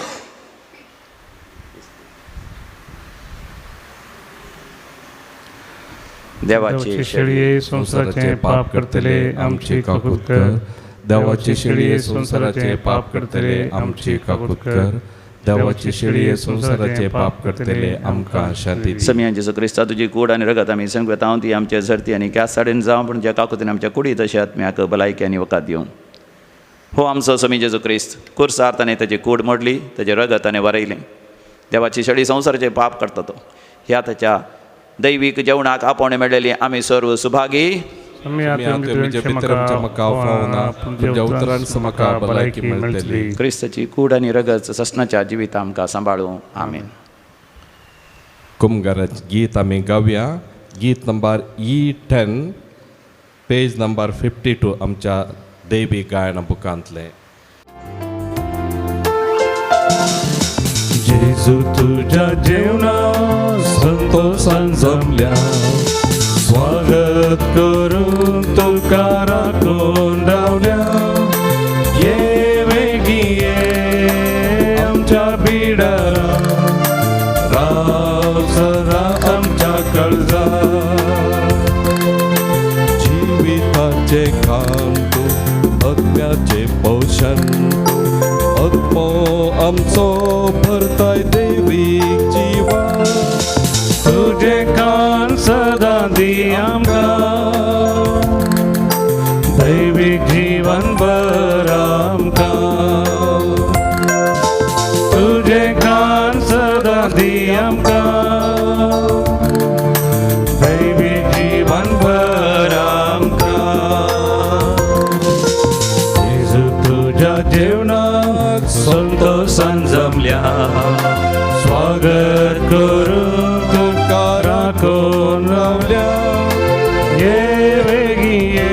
देवाचे शेळये संवसाराचे पाप करतले आमची काकूत कर. देवाचे शेळये संवसाराचे पाप करतले आमची काकूत कर. देवाचे शेळये संवसाराचे पाप करतले आमकां शांती दी. समिया जेजू क्रिस्ता, तुजी कूड आनी रगत आमी संगता ती आमचे झरती आनी क्यास साडेन जावं, पूण ज्या काकुतीन आमच्या कुडी तशें आत्म्याक भलायकी आनी वखद दिवं. हो आमचो समी जेजू क्रिस्त कुर्सार ताणें ताची कूड मोडली, ताचें रगत ताणें वरयलें. देवाची शेळी संवसाराचे पाप करता तो ह्या ताच्या दैवीक जेवणाक आपोवणें मेळ्ळेली आमी सर्व सुभागी. क्रिस्ताची कूड आनी रगत ससनाच्या जिवित आमकां सांबाळूं. आमेन. कुमगाराचें गीत आमी गावया. गीत नंबर E10 page number 52 आमच्या दैवी गायना बुकांतलें. जेजू तुझ्या जेवणा संतोषान जमल्या, स्वागत करून तुका राखून रावल्या. ये वेगी ये आमच्या बिडारा, राव सदा आमच्या काळजा. आमचो भरताय देवीक जिवा तुजें कान सदां दी आमकां दैवीक जीवन भर आमकां तुजें कान सदां दी आमकां दैवीक जीवन भर आमकां जेजू तुज्या जेवणाक संतोषान जमल्या स्वागत करूंक तुका राखून रावल्या ये वेगीं ये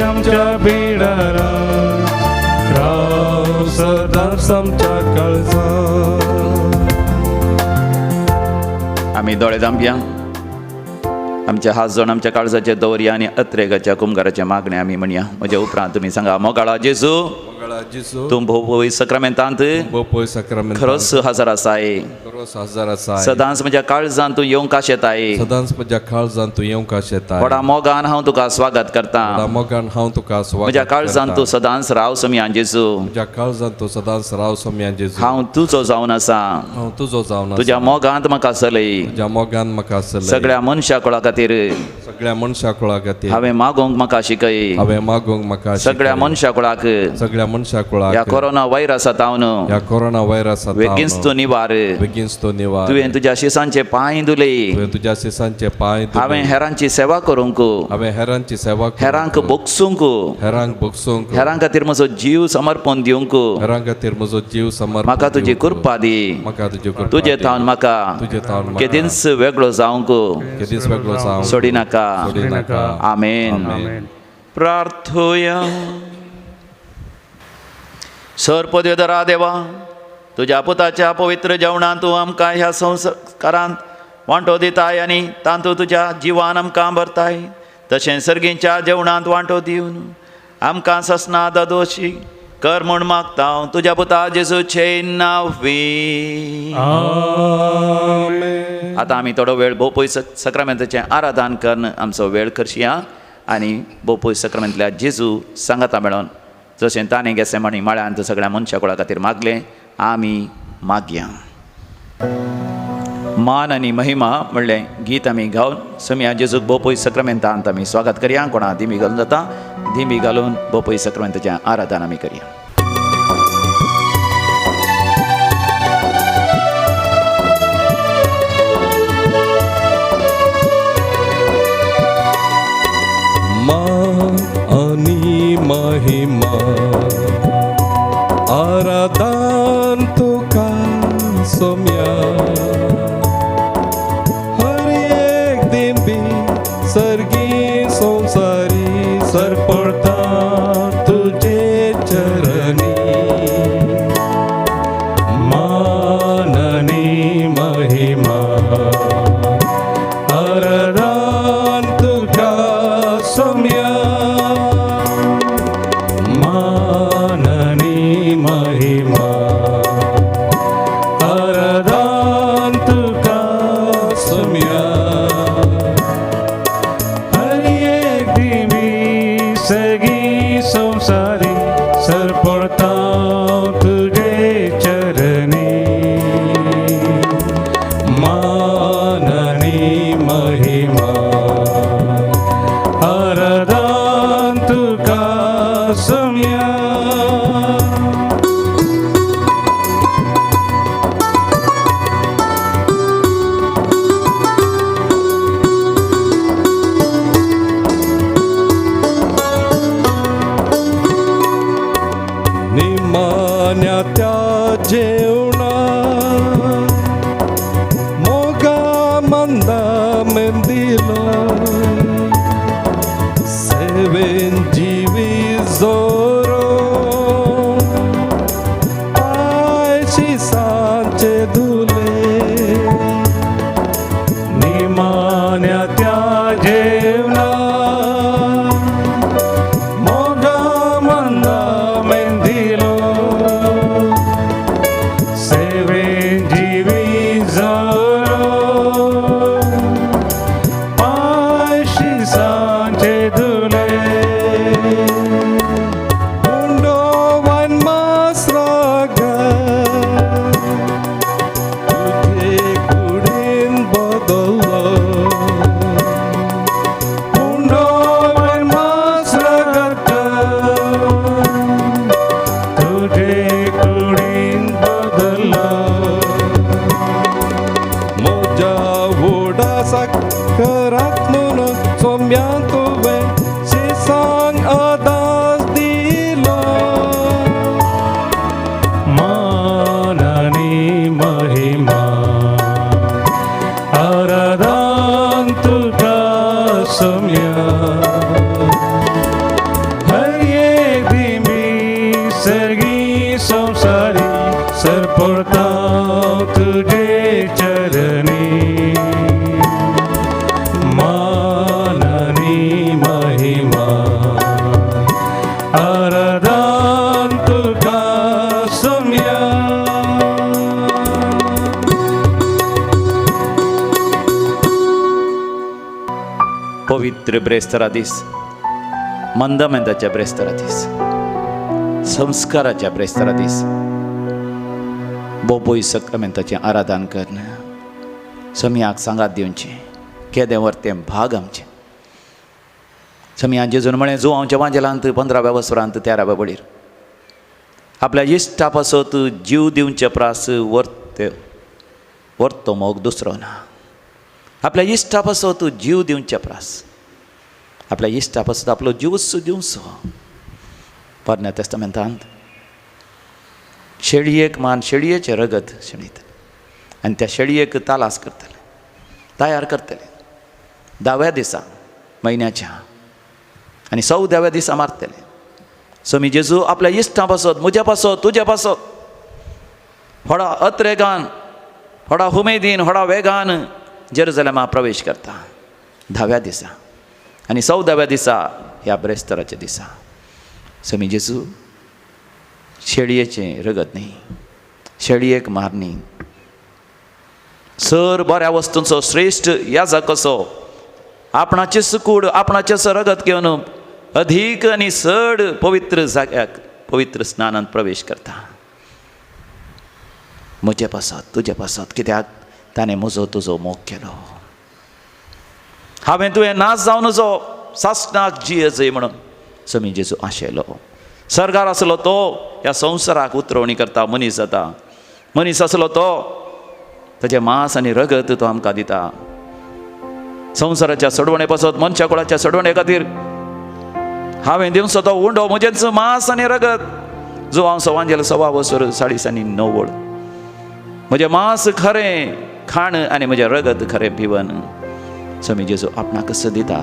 आमच्या बिडाराक राव सदांच आमच्या काळजांत. आमी दोळे धांपया, आमचे हात जोड आमच्या काळजाचे दवरया आनी अत्रेगाच्या कुमगाराचें मागणें आमी म्हणया. म्हज्या उपरांत तुमी सांगा, मोगाळा जेजू, मंगळा जेजू, तूं भोव सक्रमेंतांत भोव सक्रमेंतांत खरोच हजर आसाय, खरोच हजर आसाय, सदांच म्हज्या काळजांत तूं येवंक आशेताय, सदांच म्हज्या काळजांत तूं येवंक आशेताय, व्हडा मोगान हांव तुका स्वागत करतां, व्हडा मोगान हांव तुका स्वागत म्हज्या काळजांत करतां. तूं सदांच राव सोमया जेजू, म्हज्या काळजांत तूं सदांच राव सोमया जेजू, हांव तुजो जावन आसा, हांव तुजो जावन आसा, तुज्या मोगांत म्हाका चलय, तुज्या मोगान म्हाका चलय, सगळ्या मनशा कुळा खातीर सगळ्या मनशा कुळा खातीर हांवें मागोवंक म्हाका शिकय, हांवें मागोवंक म्हाका शिकय. सगळ्या मनशा कुळाक सगळ्या मनशा कुळाक ह्या कोरोना व्हायरसा तावन ह्या कोरोना व्हायरसा बेगीनच तूं निवार, बेगीनच तूं निवार, तुवें तुज्या शिसांचे पांय धुले, तुवें तुज्या शिसांचे पांय धुले. हांवें हेरांची सेवा करूंक, हांवें हेरांची सेवा करूंक, हेरांक बोगसूंक, हेरांक भोगसूंक, हेरां खातीर म्हजो जीव समर्पण दिवंक, हेरां खातीर म्हजो जीव समर्पण म्हाका तुजी दिवंक. कृपा दी, म्हाका तुजी कृपा तुजे दी. थावन म्हाका तुजे थावन म्हाका केदींच वेगळो जावंक केदींच वेगळो जावंक सोडिनाका. सोडिनाका. आमेन. आमेन. प्रार्थोया. सर पदवेधरा देवा, तुज्या पुताच्या पवित्र जेवणांत तूं आमकां ह्या संस्कारांत वांटो दिताय आनी तातूंत तुज्या जिवान आमकां भरताय, तशें सर्गींच्या जेवणांत वांटो दिवन आमकां ससना दादोशी कर म्हूण मागता हांव तुज्या पुता जेजूचे नांवी. आमेन. आतां आमी थोडो वेळ भोवपय सक्रमेंताचें आराधन करून आमचो वेळ करया आनी भोवपय सक्रमेंतल्या जेजू सांगाता मेळोन जशें ताणें गेसेमानी माळ्यांत सगळ्या मनशा कुळा खातीर मागलें आमी मागया. मान आनी महिमा म्हणलें गीत आमी गावन समिया जेजूक भोवपय सक्रमेंतांत आमी स्वागत करया. कोणा दिमी घालून जाता दिमी घालून भोवपय सक्रमेंताचें आराधन आमी करया. मान आनी महिमा आराधन तुका सोम्या, हर एक दिंबी सर्गी संसारी सरपळता तुजे चरणी. मान आनी महिमा आराधन तुका सोम्या, मान आनी महिमा आराधन तुका सोम्या, हर एक दिमी सगी संसारी सरपळता तुजे चरणी. मान पवित्र ब्रेस्तरा दीस, मंदमेंताच्या ब्रेस्तरा दीस, संस्काराच्या ब्रेस्तरा दीस बोपोय सक्रामेंताचें आराधन करून सम्याक सांगात दिवचें केदें वर्तें भाग आमचें. सम्यान जेजून म्हळें जो आमच्या वांजेलांत 15व्या वसरांत 13व्या बडीर आपल्या इश्टा पासत जीव दिवचे प्रास वर्ते वर्तो मोग दुसरो ना. आपल्या इश्टा पासत जीव दिवचे प्रास आपल्या इश्टा पासत आपलो जीवच दिवचो. पोरण्या तेस्तामेंतांत शेळयेक मान शेळयेचें रगत शेणयतलें आनी त्या शेळयेक तालास करतले, तयार करतले 10व्या दिसा म्हयन्याच्या आनी 14व्या दिसा मारतले. स्वामी जेजू आपल्या इश्टां पासत, म्हज्या पासत, तुज्या पासत व्हडा अत्रेगान, व्हडा उमेदीन, व्हडा वेगान जेरुजलेमा प्रवेश करता 10व्या दिसा आनी 14व्या दिसा ह्या ब्रेस्तराच्या दिसा. स्वामी जेजू शेळयेचें रगत न्ही, शेळयेक मारनी, सर बऱ्या वस्तूंचो श्रेश्ठ याजक कसो आपणाचेच कूड आपणाचेच रगत घेवन अधीक आनी चड पवित्र जाग्याक पवित्र स्नानांत प्रवेश करता. म्हजे पासत तुजे पासत, कित्याक ताणें म्हजो तुजो मोग केलो. हांवें तुवें नाश जावन जो सासणाक जिये म्हणून स्वामी जेजू आशेलो. सर्गार आसलो तो ह्या संवसाराक उतरवणी करता, मनीस जाता. मनीस आसलो तो ताजें मांस आनी रगत तो आमकां दिता. संवसाराच्या सोडवणे पासत, मनशा कुळाच्या सोडवणे खातीर हांवें दिवचो तो उंडो म्हजेंच मांस आनी रगत. जो हांव सवांजेल 1.25 वसर 9.5. म्हजें मांस खरें खाण आनी म्हजें रगत खरें पिवन स्वामी जेजू आपणाकच दिता.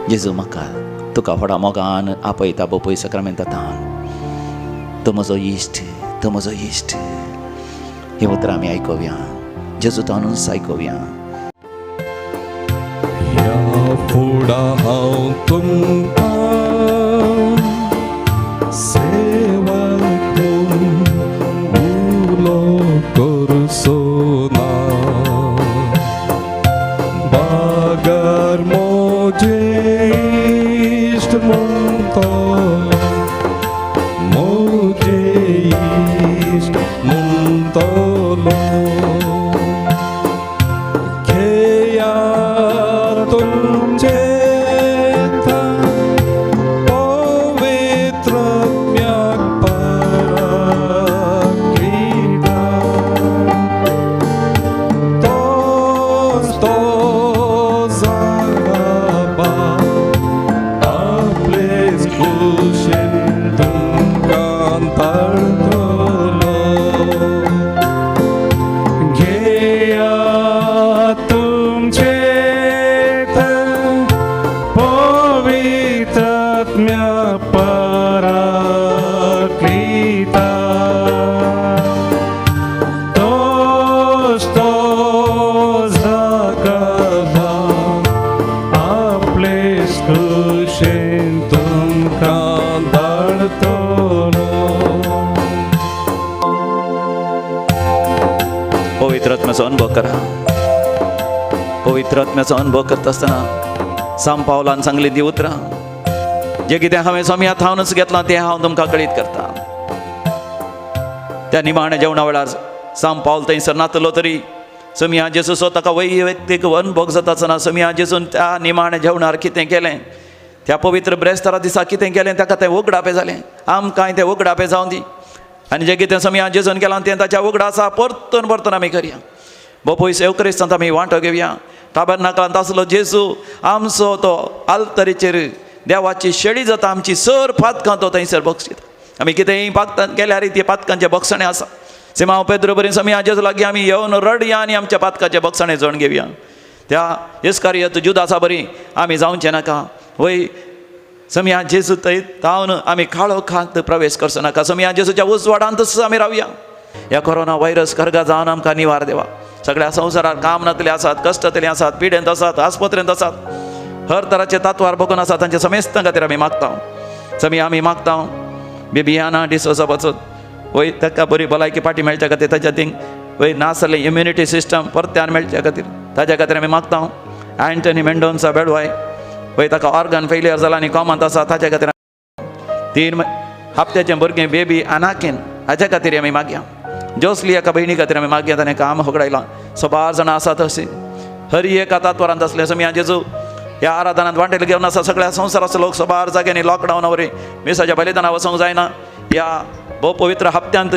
जेजू म्हाका तुका व्हडा मोगान आपयता बोपय सक्रामेंतान. तो म्हजो इश्ट, तो म्हजो इश्ट. ही उतरां आमी आयकोवया, जेजू तानूच आयकोवया. फुडा हांव तुमकां सेवा उलो करचो ना, बागर म्हजे इश्ट म्हणटलो, म्हजे इश्ट म्हणटलो. पवित्र आत्म्याचो अनुभव करा. पवित्र आत्म्याचो अनुभव करता आसतना साम पावलान सांगली ती उतरां जे कितें हांवें स्वामी थावनच घेतलां तें हांव तुमकां कळीत करता. त्या निमाण्या जेवणा वेळार साम पावल थंयसर नातलो तरी स्वामी जेजूचो ताका वैयक्तीक अनुभव जाता आसतना स्वामी जेजून त्या निमाण्या जेवणार कितें केलें, त्या पवित्र ब्रेस्तारा दिसा कितें केलें ताका तें उगडापें जालें. आमकांय तें उगडापें जावं दी आनी जें कितें स्वामी जेजून केलां तें ताच्या उगडासा परतून परतून आमी करया. बोपोय सेवक्रिस्तांत आमी वांटो घेवया. ताबरनाकलांत आसलो जेजू आमचो तो आल्तरीचेर देवाची शेळी जाता, आमची सर पातकां तो थंयसर बक्षिता. आमी कितेंय पातकां केल्यार ती पातकांचें बक्षणें आसा. सिमांव पेद्रो बरी स्वामी जेजू लागीं आमी येवन रडया आनी आमच्या पातकाचें बक्षणें जोडून घेवया. त्या इस्कारियत जुदासा बरी आमी जावचें नाका. वय स्वामी जेजू थंय तावन आमी काळोखांत प्रवेश करचो नाका. स्वामी जेजूच्या उजवाडांतच आमी रावया. ह्या कोरोना व्हायरस खरगा जावन आमकां निवार देवा. सगळ्या संवसारार काम नातले आसात, कश्टांतले आसात, पिडेंत आसात, आस्पत्रेंत आसात, हर तराचे तात्वार भोगून आसात, तांच्या समेस्तां खातीर आमी मागता. स्वामी आमी मागता बेबियाना डिसोजा पासून वय ताका बरी भलायकी फाटी मेळच्या खातीर, ताच्या थिंग वय नासलें इम्युनिटी सिस्टम परत्यान मेळच्या खातीर ताच्या खातीर आमी मागता. अँटनी मेंडोन्सा बेडवाय वय ताका ऑर्गन फेलियर जाला आनी कॉमांत आसा ताच्या खातीर 3 हप्त्याचें भुरगें बेबी अनाकीन हाच्या खातीर आमी मागया. जोसली एका भयणी खातीर आमी मागया, ताणें काम होगडायलां. सबार जाणां आसात अशीं हरी एका तात्वरांत आसलें. समिया जेजू ह्या आराधनांत वांटेल घेवन आसा सगळ्या संवसाराचो लोक सबार जाग्यांनी लॉकडावना वरी मिसाच्या बलिदाना वचूंक जायना. ह्या भोव पवित्र हप्त्यांत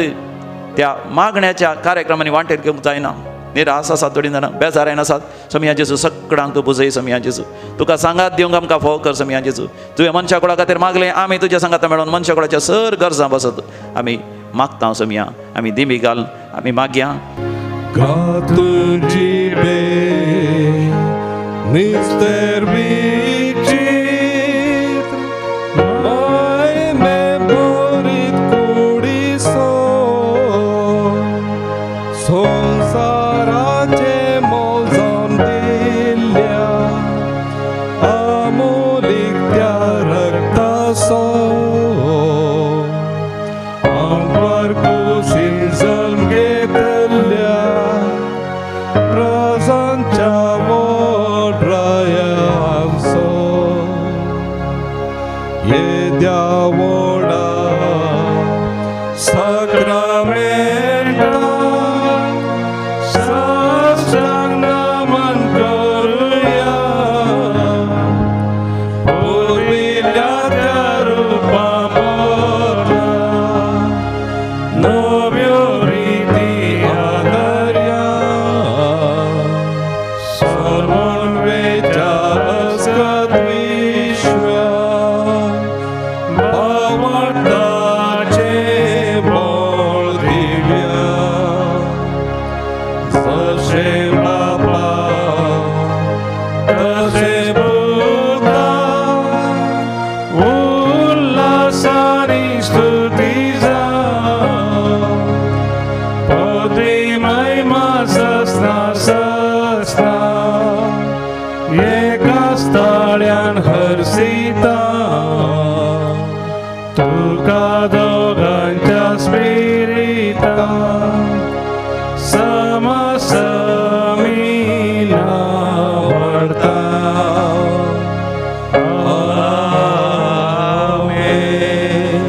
त्या मागण्याच्या कार्यक्रमांनी वांटेल घेवंक जायना. निरास आसात थोडीं जाणां, बेजारायन आसात. समिया जेजू सगळ्यांक तूं पुजय. समिया जेजू तुका सांगात दिवंक आमकां फोव कर. समिया जेजू तुवें मनशा कुळा खातीर मागलें, आमी तुज्या सांगाता मेळोन मनशा कुळाच्या सर गरजां बसत आमी मागता. समिया आमी दिमी घाल आमी मागया. निस्तर विचित्र मायमे भरीत कुडीसो संवसाराचे मोल दिल्या अमोलीक त्या रक्तासो आमकां कुशीन जल्म घेतल्या प्रजांच्या येद्या साक्रामेंता साष्टांग नमन करुया पुर्विल्ल्या त्या रुपा बदला नव्यो रिती आदरया सर्वणवेच्या अस्कत विश्वा भावार्थाचे बळ दिव्या जशें बापा तशें पुता उल्हासानी स्तुती जावं पदवी महिमा ससना ससना एकाच ताळ्यान हर्षिता तुका दोगांच्या स्पिरिता समसमीना वाडता. आमेन.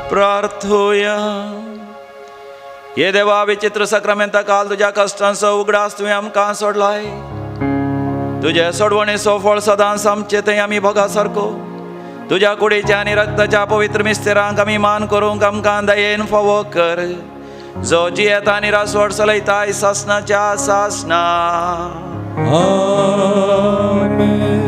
प्रार्थुया. हे देवा विचित्र साक्रामेंता काल तुज्या कश्टांचो उगडास तुवें आमकां सोडलाय. तुजे सोडवणेचो फळ सदांच आमचे थंय आमी भोगा सारको तुज्या कुडीच्या आनी रक्ताच्या पवित्र मिस्तेरांक आमी मान करूंक आमकां दयेन फावो कर. जो जियेता आनी रासवड चलयताय सासनाच्या सासना. आमेन.